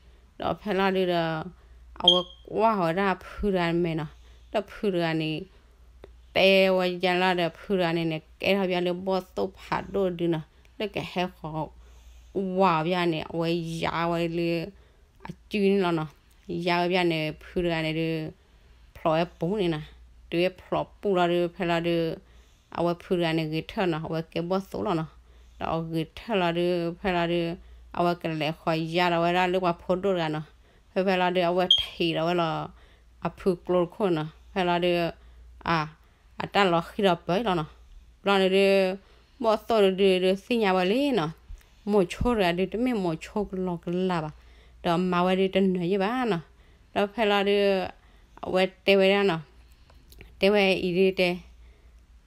ဒီးဖဲလီၤဒုးဒီး အဝဲကွၢ်ဃီၤဝဲဒၣ်ဖုတဂၤမဲာ်နီၤ, ဒီးဖုတဂၤန့ၣ် တဲဝဲယလီၤဒီး ဖုတဂၤန့ၣ်န့ၣ် ကဲထီၣ်ပယီၤလၢဘီၣ်သိၣ်ဖးဒိၣ်ဒုနီၤ, လၢကဟဲဃီၤဝၤပယီၤန့ၣ် အဝဲယါဝဲလၢအစုန့ၣ်လီၤနီၤ. ယါဝဲပယီၤန့ၣ် ဖုတဂၤန့ၣ်ဒုး ဖျိးဝဲပူၤန့ၣ်နီၤ. တုၤဝဲဖျိးပူၤလီၤဒုး ဖဲလီၤဒုး အဝဲဖုတဂၤန့ၣ်ဂဲၤထၢၣ်နီၤ, အဝဲကဲဘီၣ်သိၣ်လီၤနီၤ. ဒီးအဂဲၤထၢၣ်လီၤဒုး ဖဲလီၤဒုး အဝဲကလဲၤဃီၤယါဒီးဝဲဒၣ်လၢပှၤဖိဒိၣ်တဂၤနီၤ. ဖဲဖဲလီၤဒုး အဝဲထံၣ်ဒီးဝဲလီၤ အဖုကျိတခိၣ်နီၤ. ဖဲလီၤဒုး အ အတၢ်လီၤဃံၤဒီးပၢၢ်လီၤနီၤ. ဘျီန့ၣ်ဒုး ဘီၣ်သိၣ်တဒုဒုးသ့ၣ်ညါဝဲလံနီၤ, မိၤဆိတဂၤဒုး တမ့ၢ်မိၤဆိကလီကလီဘၣ်, ဒီးမၤဝဲဒုးတနၢၤယံၣ်ဘၣ်နီၤ. ဒီးဖဲလီၤဒုး အဝဲတဲဝဲဒၣ်နီၤ, တဲဝဲအံၤဒုးတဲ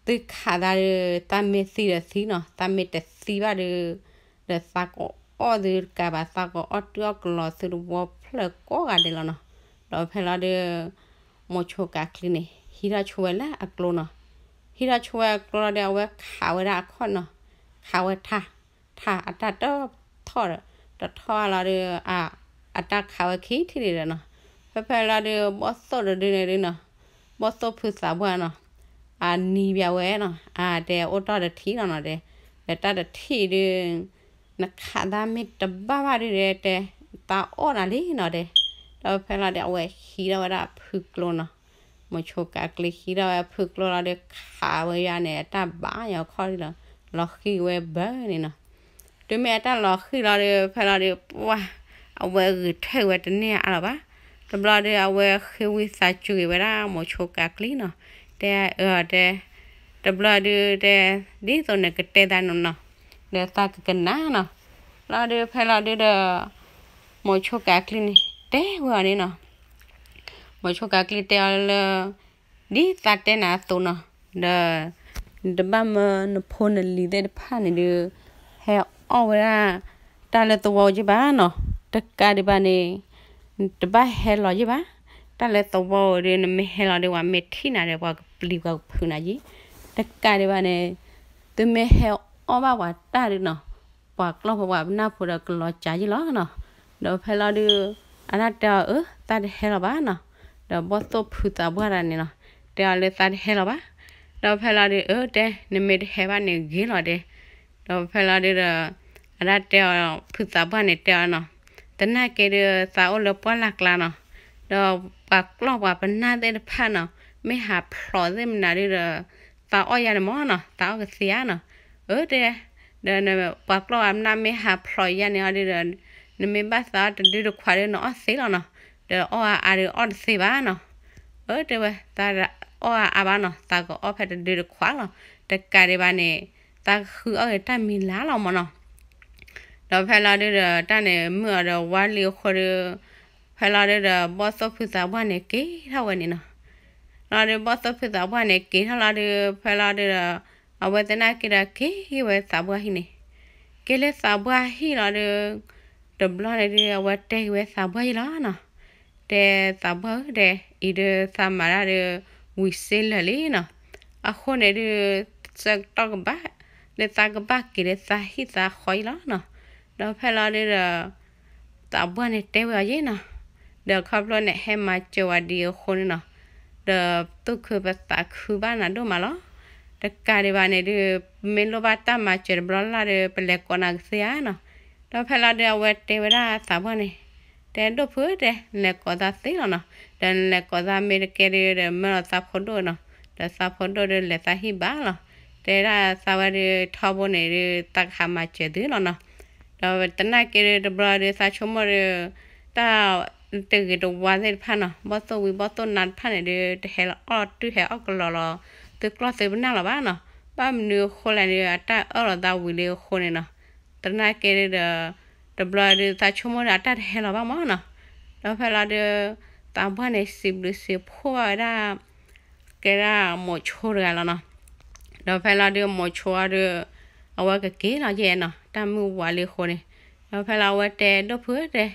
သုခးသးဒုး သးမ့ၢ်သံဒီးသံနီၤ, သးမ့ၢ်တသံဘၣ်ဒုး ဒီးသးကအီၣ်သုတကးဘၣ်, သးကအီၣ်တုၢ်အီၣ်ကလီသုသဝီဖျၢၣ်ကိးဂၤဒဲးလီၤနီၤ. ဒီးဖဲလီၤဒုး မိၤဆိကၤကျံန့ၣ် ဟံးထီၣ်ဆိဝဲလၢအကျိနီၤ. ဟံးထီၣ်ဆိဝဲအကျိလီၤဒီး အဝဲခးဝဲဒၣ်အခီၣ်နီၤ, ခးဝဲထါ, ထါအတၢ်တထီၣ်ဒီး တထီၣ်လီၤဒုး အ အတၢ်ခးဝဲခံထံၣ်ဒံးဒီးနီၤ. ဖဲဖဲလီၤဒုး ဘီၣ်သိၣ်တဒုန့ၣ်ဒုးနီၤ, ဘီၣ်သိၣ်ဖုသးပှၢ်နီၤ, အနံၤဘၣ်ဝဲနီၤ, အတဲအိၣ်တ့ၢ်တထံၣ်လီၤနီၤတဲ, ဒီးတၢ်တထံၣ်ဒုး နခးသးမ့ၢ်တဘၣ်ဘၣ်ဒုးတဲ သးအီၣ်နၤလံနီၤတဲ. ဒီးဖဲလီၤဒုး အဝဲဟံးထီၣ်ဝဲဒၣ်အဖုကျိနီၤ. မိၤဆိကၤကျံဟံးထီၣ်ဝဲအဖုကျိလီၤဒီး ခးဝဲယါန့ၣ် အတၢ်ဘၣ်ယါခီၣ်လီၤ, လီၤဃံၤဝဲဘၢန့ၣ်နီၤ. တုၤမ့ၢ်အတၢ်လီၤဃံၤလီၤဒီး ဖဲလီၤဒုး ပှၢ် အဝဲဂဲၤထၢၣ်ဝဲတန့ၢ်အါလီၤဘၣ်. တဘျီဒုး အဝဲဃ့ဝံသးစူၤက့ၤဝဲဒၣ် မိၤဆိကၤကျံနီၤ, တဲအၢတဲ, တဘျီဒုးတဲ, ဒ်သိးနကတဲသးနီၤနီၤ, ဒီးသးကကနၣ်နီၤ. လီၤဒုး ဖဲလီၤဒုးဒီး မိၤဆိကၤကျံန့ၣ် တဲဝဲအီၤန့ၣ်နီၤ. မိၤဆိကၤကျံတဲအီၤလၢ ဒ်သးတဲနၤအသိးနီၤ, ဒီး နတဘၣ်မၢနဖိနလံၤသ့ၣ်တဖၣ်န့ၣ်ဒုး ဟဲအီၣ်ဝဲဒၣ် တၢ်လၢသဝီအိၣ်က့ဘၣ်နီၤ, တကးဒံးဘၣ်န့ၣ် နတဘၣ်ဟဲလီၤယံၣ်ဘၣ်. တၢ်လၢသဝီအိၣ်ဒီး နမ့ၢ်ဟဲလီၤဒီး ပှၤမ့ၢ်ထံၣ်နၤဒီး ပှၤကပျံၤပှၤကဖုးနၤယံၤ, တကးဒံးဘၣ်န့ၣ် သုမ့ၢ်ဟဲအီၣ်ဘၣ်ပှၤတၢ်ဒုးနီၤ, ပှၤကျီၢ်ဖိပှၤပနၢ်ဖိဒီးကလီၤစၢ်ယံၤလီၤနီၤ. ဒီးဖဲလီၤဒုး အတၢ်တဲအီၤ အၢ သးတဟဲလီၤဘၣ်နီၤ. ဒီးဘီၣ်သိၣ်ဖုသးပှၢ်တဂၤန့ၣ်နီၤ တဲအီၤလၢသးတဟဲလီၤဘၣ်. ဒီးဖဲလီၤဒုး အၢ တဲ နမ့ၢ်တဟဲဘၣ်န့ၣ်ဂ့ၤလီၤတဲ. ဒီးဖဲလီၤဒုးဒီး အတၢ်တဲအီၤ ဖုသးပှၢ်န့ၣ်တဲအီၤနီၤ, သနာ်က့ဒုး သးအိၣ်လၢပှၢ်လၢ်ကျါနီၤ, ဒီးပှၤကျီၢ်ပှၤပနၢ်သ့ၣ်တဖၣ်နီၤ မ့ၢ်ဟးဖျိးသ့ၣ်မနုၤဒုးဒီး သးအီၣ်ယါန့ၣ်မ့ၢ်နီၤ, သးအီၣ်ကသ့ဧါနီၤ. အၢ တဲ ဒီးပှၤကျီၢ်ပှၤပနၢ်မ့ၢ်ဟးဖျိးယါန့ၣ်အီၤဒုးဒီး နမ့ၢ်ဘၣ်သးအီၣ်တဒုတခွးဒုး နအီၣ်သ့လီၤနီၤ. ဒီးအီၣ်အါအါဒုးအီၣ်တသ့ဘၣ်နီၤ. အၢ တဲဝဲ သးအီၣ်အါအါဘၣ်နီၤ, သးကအီၣ်ဖဲတဒုတခွးလီၤ. တကးဒံးဘၣ်န့ၣ် သးကဃုအီၣ်က့ၤတၢ်မံၤလၢ်လီၤမ့ၢ်နီၤ. ဒီးဖဲလီၤဒုးဒီး တၢ်န့ၣ်မုာ်အီၤဒီးဝါလံအဃိဒီး ဖဲလီၤဒုးဒီး ဘီၣ်သိၣ်ဖုသးပှၢ်န့ၣ်က့ၤထီၣ်ဝဲန့ၣ်နီၤ. လီၤဒုး ဘီၣ်သိၣ်ဖုသးပှၢ်န့ၣ်က့ၤထီၣ်လီၤဒုး ဖဲလီၤဒုးဒီး အဝဲသနာ်က့ဒီးက့ၤဝဲသးပှၢ်ဟံၣ်န့ၣ်, က့ၤလၢသးပှၢ်ဟံၣ်လီၤဒုး တဘျီန့ၣ်ဒုး အဝဲတဲက့ၤဝဲသးပှၢ်ယံၤလီၤနီၤ. တဲသးပှၢ်ဧၢ တဲ အံၤဒုးသးမၤတၢ်ဒုး ဝံၤစ့လၢာ်လံနီၤ. အဃိန့ၣ်ဒုး ဆၢကတီၢ်ကဘၣ် လၢသးကဘၣ်က့ၤလၢသးဟံၣ်သးဃီအံၤလီၤနီၤ. ဒီးဖဲလီၤဒုးဒီး သးပှၢ်န့ၣ်တဲဝဲအီၤယံၤနီၤ. ဒီးခီဖျိန့ၣ်ဟဲမၤစၢၤဝဲဒ်အဃိန့ၣ်နီၤ, ဒီးသူၣ်ခုပသးခုဘၣ်နၤဒိၣ်မးလီၤ. တကးဒံးဘၣ်န့ၣ်ဒုး ပမ့ၢ်လိၣ်ဘၣ်တၢ်မၤစၢၤတဘျီလၢ်လၢ်ဒီး ပလဲၤကိးနၤကသ့ဧါနီၤ. ဒီးဖဲလီၤဒုး အဝဲတဲဝဲဒၣ်သးပှၢ်န့ၣ်, တဲဒိၣ်ဖုဧၢ တဲ နလဲၤကိးသးသ့လီၤနီၤ. ဒီးနလဲၤကိးသးမ့ၢ်တကဲဒုး ဒီးမၢလီၤသးဖိဒိၣ်နီၤ. ဒီးသးဖိဒိၣ်ဒုးလဲၤသးဟံၣ်ဘၣ်လီၤ. တဲဒၣ်သးဝဲဒုး ထီဘိန့ၣ်ဒုး သးကဟးမၤစၢၤသုလီၤနီၤ. ဒီးသနာ်က့ဒုး တဘျီဒုး သးဆိကမိၣ်ဒုး တၢ်တဂ့ၤတဝါသ့ၣ်တဖၣ်နီၤ, ဘီၣ်သိၣ်ဝံၤဘီၣ်သိၣ်နါတဖၣ်န့ၣ်ဒုး တဟဲလီၤအီၣ်တုၢ်ဟဲအီၣ်ကလီလီၤ သုကျီၢ်သုပနၢ်လီၤဘၣ်နီၤ. ဘၣ်မနုၤအဃိလဲၣ်န့ၣ် အတၢ်အၢၣ်လီၤသးဝံၤလံအဃိန့ၣ်နီၤ. သနာ်က့ဒုးဒီး တဘျီဒုး သးဆိကမိၣ်ဒီး အတၢ်တဟဲလီၤဘၣ်မးနီၤ. ဒီးဖဲလီၤဒုး သးပှၢ်န့ၣ် စံးဘျုးစံးဖှိၣ်ဘၣ်ဝဲဒၣ် ကဲဒၣ်မိၤဆိတဂၤလီၤနီၤ. ဒီးဖဲလီၤဒုး မိၤဆိအီၤဒုး အဝဲကက့ၤလီၤယဲနီၤ, တၢ်မုၢ်ဝါလံအဃိန့ၣ်. ဒီးဖဲလီၤအဝဲတဲဒိၣ်ဖုတဲ ဒီး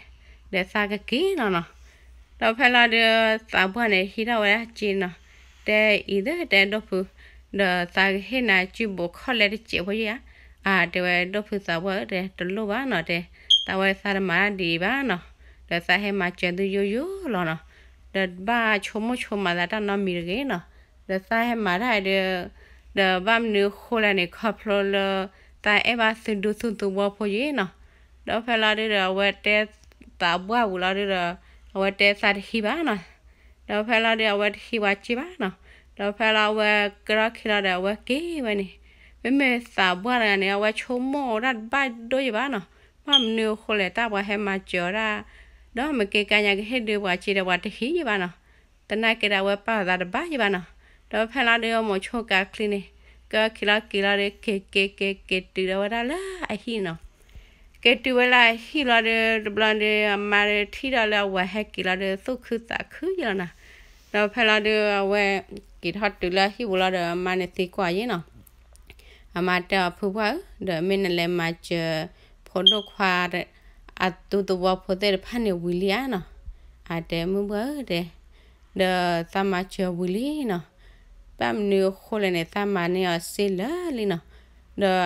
သးကက့ၤလီၤနီၤ. ဒီးဖဲလီၤဒုး သးပှၢ်န့ၣ် ဟံးထီၣ်ဝဲဒၣ်စ့နီၤ, တဲအံၤသ့ၣ်တဲဒိၣ်ဖု, ဒီးသးကဟ့ၣ်နၤစုဘိးခီၣ်လဲတစဲးဖိယဲဧါ. အတဲဝဲဒိၣ်ဖုသးပှၢ်ဧၢ တဲ တလိၣ်ဘၣ်နီၤ တဲ, သးဝဲသးတမၤတၢ်ဒ်အံၤဘၣ်နီၤ, ဒီးသးဟဲမၤစၢၤသုယိယိလီၤနီၤ. ဒီးဘၣ်ဆိကမိၣ်ဆိကမးသးတၢ်နီတမံၤတဂ့ၤနီၤ. ဒီးသးဟဲမၤတၢ်ဒုး ဒီးဘၣ်မနုၤအဃိလဲၣ်န့ၣ် ခီဖျိလၢ သးအဲၣ်ဘၣ်သုဒူသုသဝီဖိယဲနီၤ. ဒီးဖဲလီၤဒုးဒီး အဝဲတဲသးပှၢ်ဝံၤလီၤဒုးဒီး အဝဲတဲသးတဟံးဘၣ်နီၤ. ဒီးဖဲလီၤဒုး အဝဲတဟံးဝဲစ့ဘၣ်နီၤ. ဒီးဖဲလီၤအဝဲကဲထီၣ်ခံလီၤဒီး အဝဲက့ၤဝဲန့ၣ်, မ့မ့ၢ်သးပှၢ်တဂၤန့ၣ် အဝဲဆိကမိၣ်တၢ်တဘၣ်ဒိၣ်ယဘၣ်နီၤ. ဘၣ်မနုၤအဃိလဲၣ် တၢ်ပှၤဟဲမၤစၢၤအီၤဒၣ်, ဒီးမ့ၢ်က့ၤကါညါကဟ့ၣ်ဒုးပှၤစ့ဒီးပှၤတဟံးယဘၣ်နီၤ. သနာ်က့ဒီး အဝဲပာ်အသးတဘၣ်ယဘၣ်နီၤ. ဒီးဖဲလီၤဒုး မိၤဆိကးချံန့ၣ် ကဲထီၣ်ခံလီၤက့ၤလီၤဒီး က့ၤက့ၤက့ၤက့ၤတုၤဒီးဝဲဒၣ်လၢအဟံၣ်နီၤ. က့ၤတုၤဝဲလၢအဟံၣ်လီၤဒီး တဘျီဒီး အမါဒီးထံၣ်ဒီးလၢအဝၤဟဲက့ၤလီၤဒီး သူၣ်ခုသးခုယလီၤနီၤ. ဒီးဖဲလီၤဒုး အဝဲက့ၤထီၣ်တုၤလၢအဟံၣ်ပူၤလီၤဒီး အမါန့ၣ်သံကွၢ်ယဲနီၤ. အမါတဲအီၤ ဖုပှၢ်ဧၢ, ဒီးမ့ၢ်နလဲၤမၤစၢၤ ဖိဒိၣ်ခွါ အဒူသဝီဖိသ့ၣ်တဖၣ်န့ၣ်ဝံၤလံဧါနီၤ. အတဲ မုၢ်ပှၢ်ဧၢ တဲ, ဒီးသးမၤစၢၤဝံၤလံနီၤ. ဘၣ်မနုၤအဃိလဲၣ်န့ၣ် သးမၤန့ၢ်အီၤစ့လၢာ်လံနီၤ. ဒီး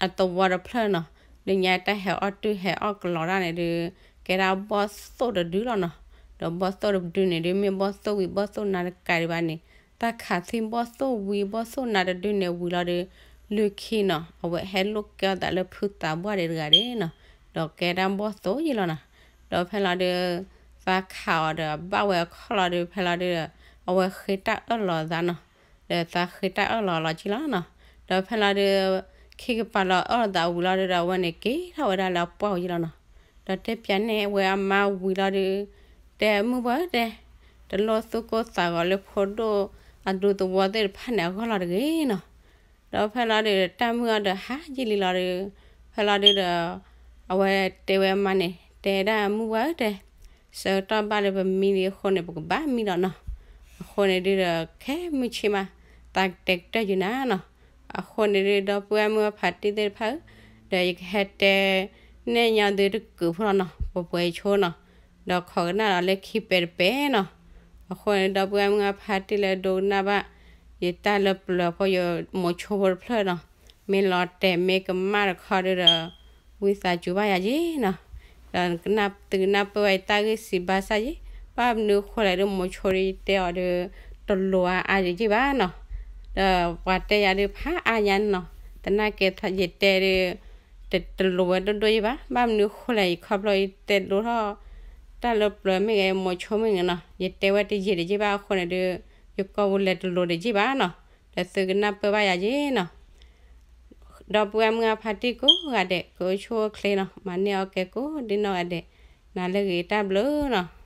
အသဝီတဖျၢၣ်နီၤ, လၢညါတၢ်ဟဲအီၣ်တုၢ်ဟဲအီၣ်ကလီတၢ်န့ၣ်ဒုး ကဲဒၣ်ဘီၣ်သိၣ်တဒုလီၤနီၤ. ဒီးဘီၣ်သိၣ်တဒုန့ၣ်ဒုး မ့ၢ်ဘီၣ်သိၣ်ဝံၤဘီၣ်သိၣ်နါတကးဒံးဘၣ်န့ၣ် တၢ်ခးသံၣ်ဘီၣ်သိၣ်ဝံၤဘီၣ်သိၣ်နါတဒုန့ၣ်ဝံၤလီၤဒီး လၢခံနီၤ အဝဲဟဲလိာ်ကဲအီၤသးလၢဖုသးပှၢ်ဒံးတဂၤန့ၣ်နီၤ. ဒီးကဲဒၣ်ဘီၣ်သိၣ်ယလီၤနီၤ. ဒီးဖဲလီၤဒုး သးခးအီၤဒီးဘၣ်ဝဲအခီၣ်လီၤဒုး ဖဲလီၤဒုး အဝဲဃ့တၢ်အၢၣ်လီၤသးနီၤ. ဒီးသးဃ့တၢ်အၢၣ်လီၤလီၤက့လီၤနီၤ. ဒီးဖဲလီၤဒုး ခံကပၤလီၤအၢၣ်လီၤသးဝံၤလီၤဒုးဒီး အဝဲန့ၣ်က့ၤထီၣ်ဝဲဒၣ်လၢအပှၢ်အူၤယလီၤနီၤ. ဒီးတဲပၠးန့ၢ်ဝဲအမါဝံၤလီၤဒုး တဲမုၢ်ပှၢ်ဧၢ တဲ, တလိၣ်သူၣ်ကိၢ်သးဂီၤလၢဖိဒိၣ်အဒူသဝီသ့ၣ်တဖၣ်န့ၣ် အဂီၢ်လီၤတဂ့ၤနီၤ. ဒီးဖဲလီၤဒုး တၢ်မုၢ်အီၤဒီးဟါယံာ်လံလီၤဒီး ဖဲလီၤဒုးဒီး အဝဲတဲဝဲအမါန့ၣ် တဲဒၣ်မုၢ်ပှၢ်ဧၢ တဲ, ဆၢကတီၢ်ဘၣ်လၢပမံလံအဃိန့ၣ် ပကဘၣ်မံလီၤနီၤ. အဃိန့ၣ်ဒုးဒီး ခဲမုၢ်ဆ့ၣ်မး သးကတဲကတၢၢ်ယုာ်နၤနီၤ. အဃိန့ၣ်ဒုး ဒီပုၢ်ဝဲၢ်မုၢ်အဖါတံၢ်သ့ၣ်တဖၣ်ဧၢ, ဒီးယကဟဲတဲနဲၣ်ညါသုတကုးဖိလီၤနီၤ, ပှဲၤပှဲၤဆိနီၤ. ဒီးခိးကနၣ်ဒီးလၢခံပဲတပဲနီၤ. အဃိန့ၣ် ဒီပုၢ်ဝဲၢ်မုၢ်အဖါတံၢ်လၢဒိကနၣ်ဘၣ် ယတၢ်လၢပျၢၤဖိ ယမိၤဆိဖိတဖျၢၣ်နီၤ, မ့ၢ်လီၤတဲာ်မ့ၢ်ကမၣ်တခီဒုးဒီး ဝံသးစူၤဘၣ်ယၤယ့နီၤ. ဒီးသုကနၢ်ပၢၢ်ဝဲယတၢ်ဂ့ၢ်စံးဘၣ်ဆၣ်ယ့, ဘၣ်မနုၤဃိလဲၣ်ဒုး မိၤဆိဒုးယတဲအီၤဒုး တလိၤအါအါယ့ဘၣ်နီၤ. ဒီးပှၤတဲယၤဒုးဖးအါညါနီၤ, သနာ်က့ယတဲဒုး တလိၤဝဲဒိၣ်ဒိၣ်ယ့ဘၣ်. ဘၣ်မနုၤဃိလဲၣ် ယခီဖျိယတဲဒိၣ်ထီၣ် တၢ်လၢပျၢၤမ့ၢ်ဂ့ၤ မိၤဆိမ့ၢ်ဂ့ၤနီၤ, ယတဲဝဲတယံာ်တယ့ၢ်ဘၣ်အဃိန့ၣ်ဒုး ယကိာ်ပူၤလဲၤတလိၤတယ့ၢ်ဘၣ်နီၤ. ဒီးသုကနၢ်ပၢၢ်ဘၣ်ယၤယ့နီၤ. ဒီပုၢ်ဝဲၢ်မုၢ်အဖါတံၢ်ကိးဂၤဒဲး ကအိၣ်ဆူၣ်အိၣ်ချ့နီၤ, မၤန့ၢ်အီၣ်ကဲကိးဒ်နီၢ်ဂၤဒဲး, နၤလၢဂ့ၤတၢ်ဘျုးနီၤ.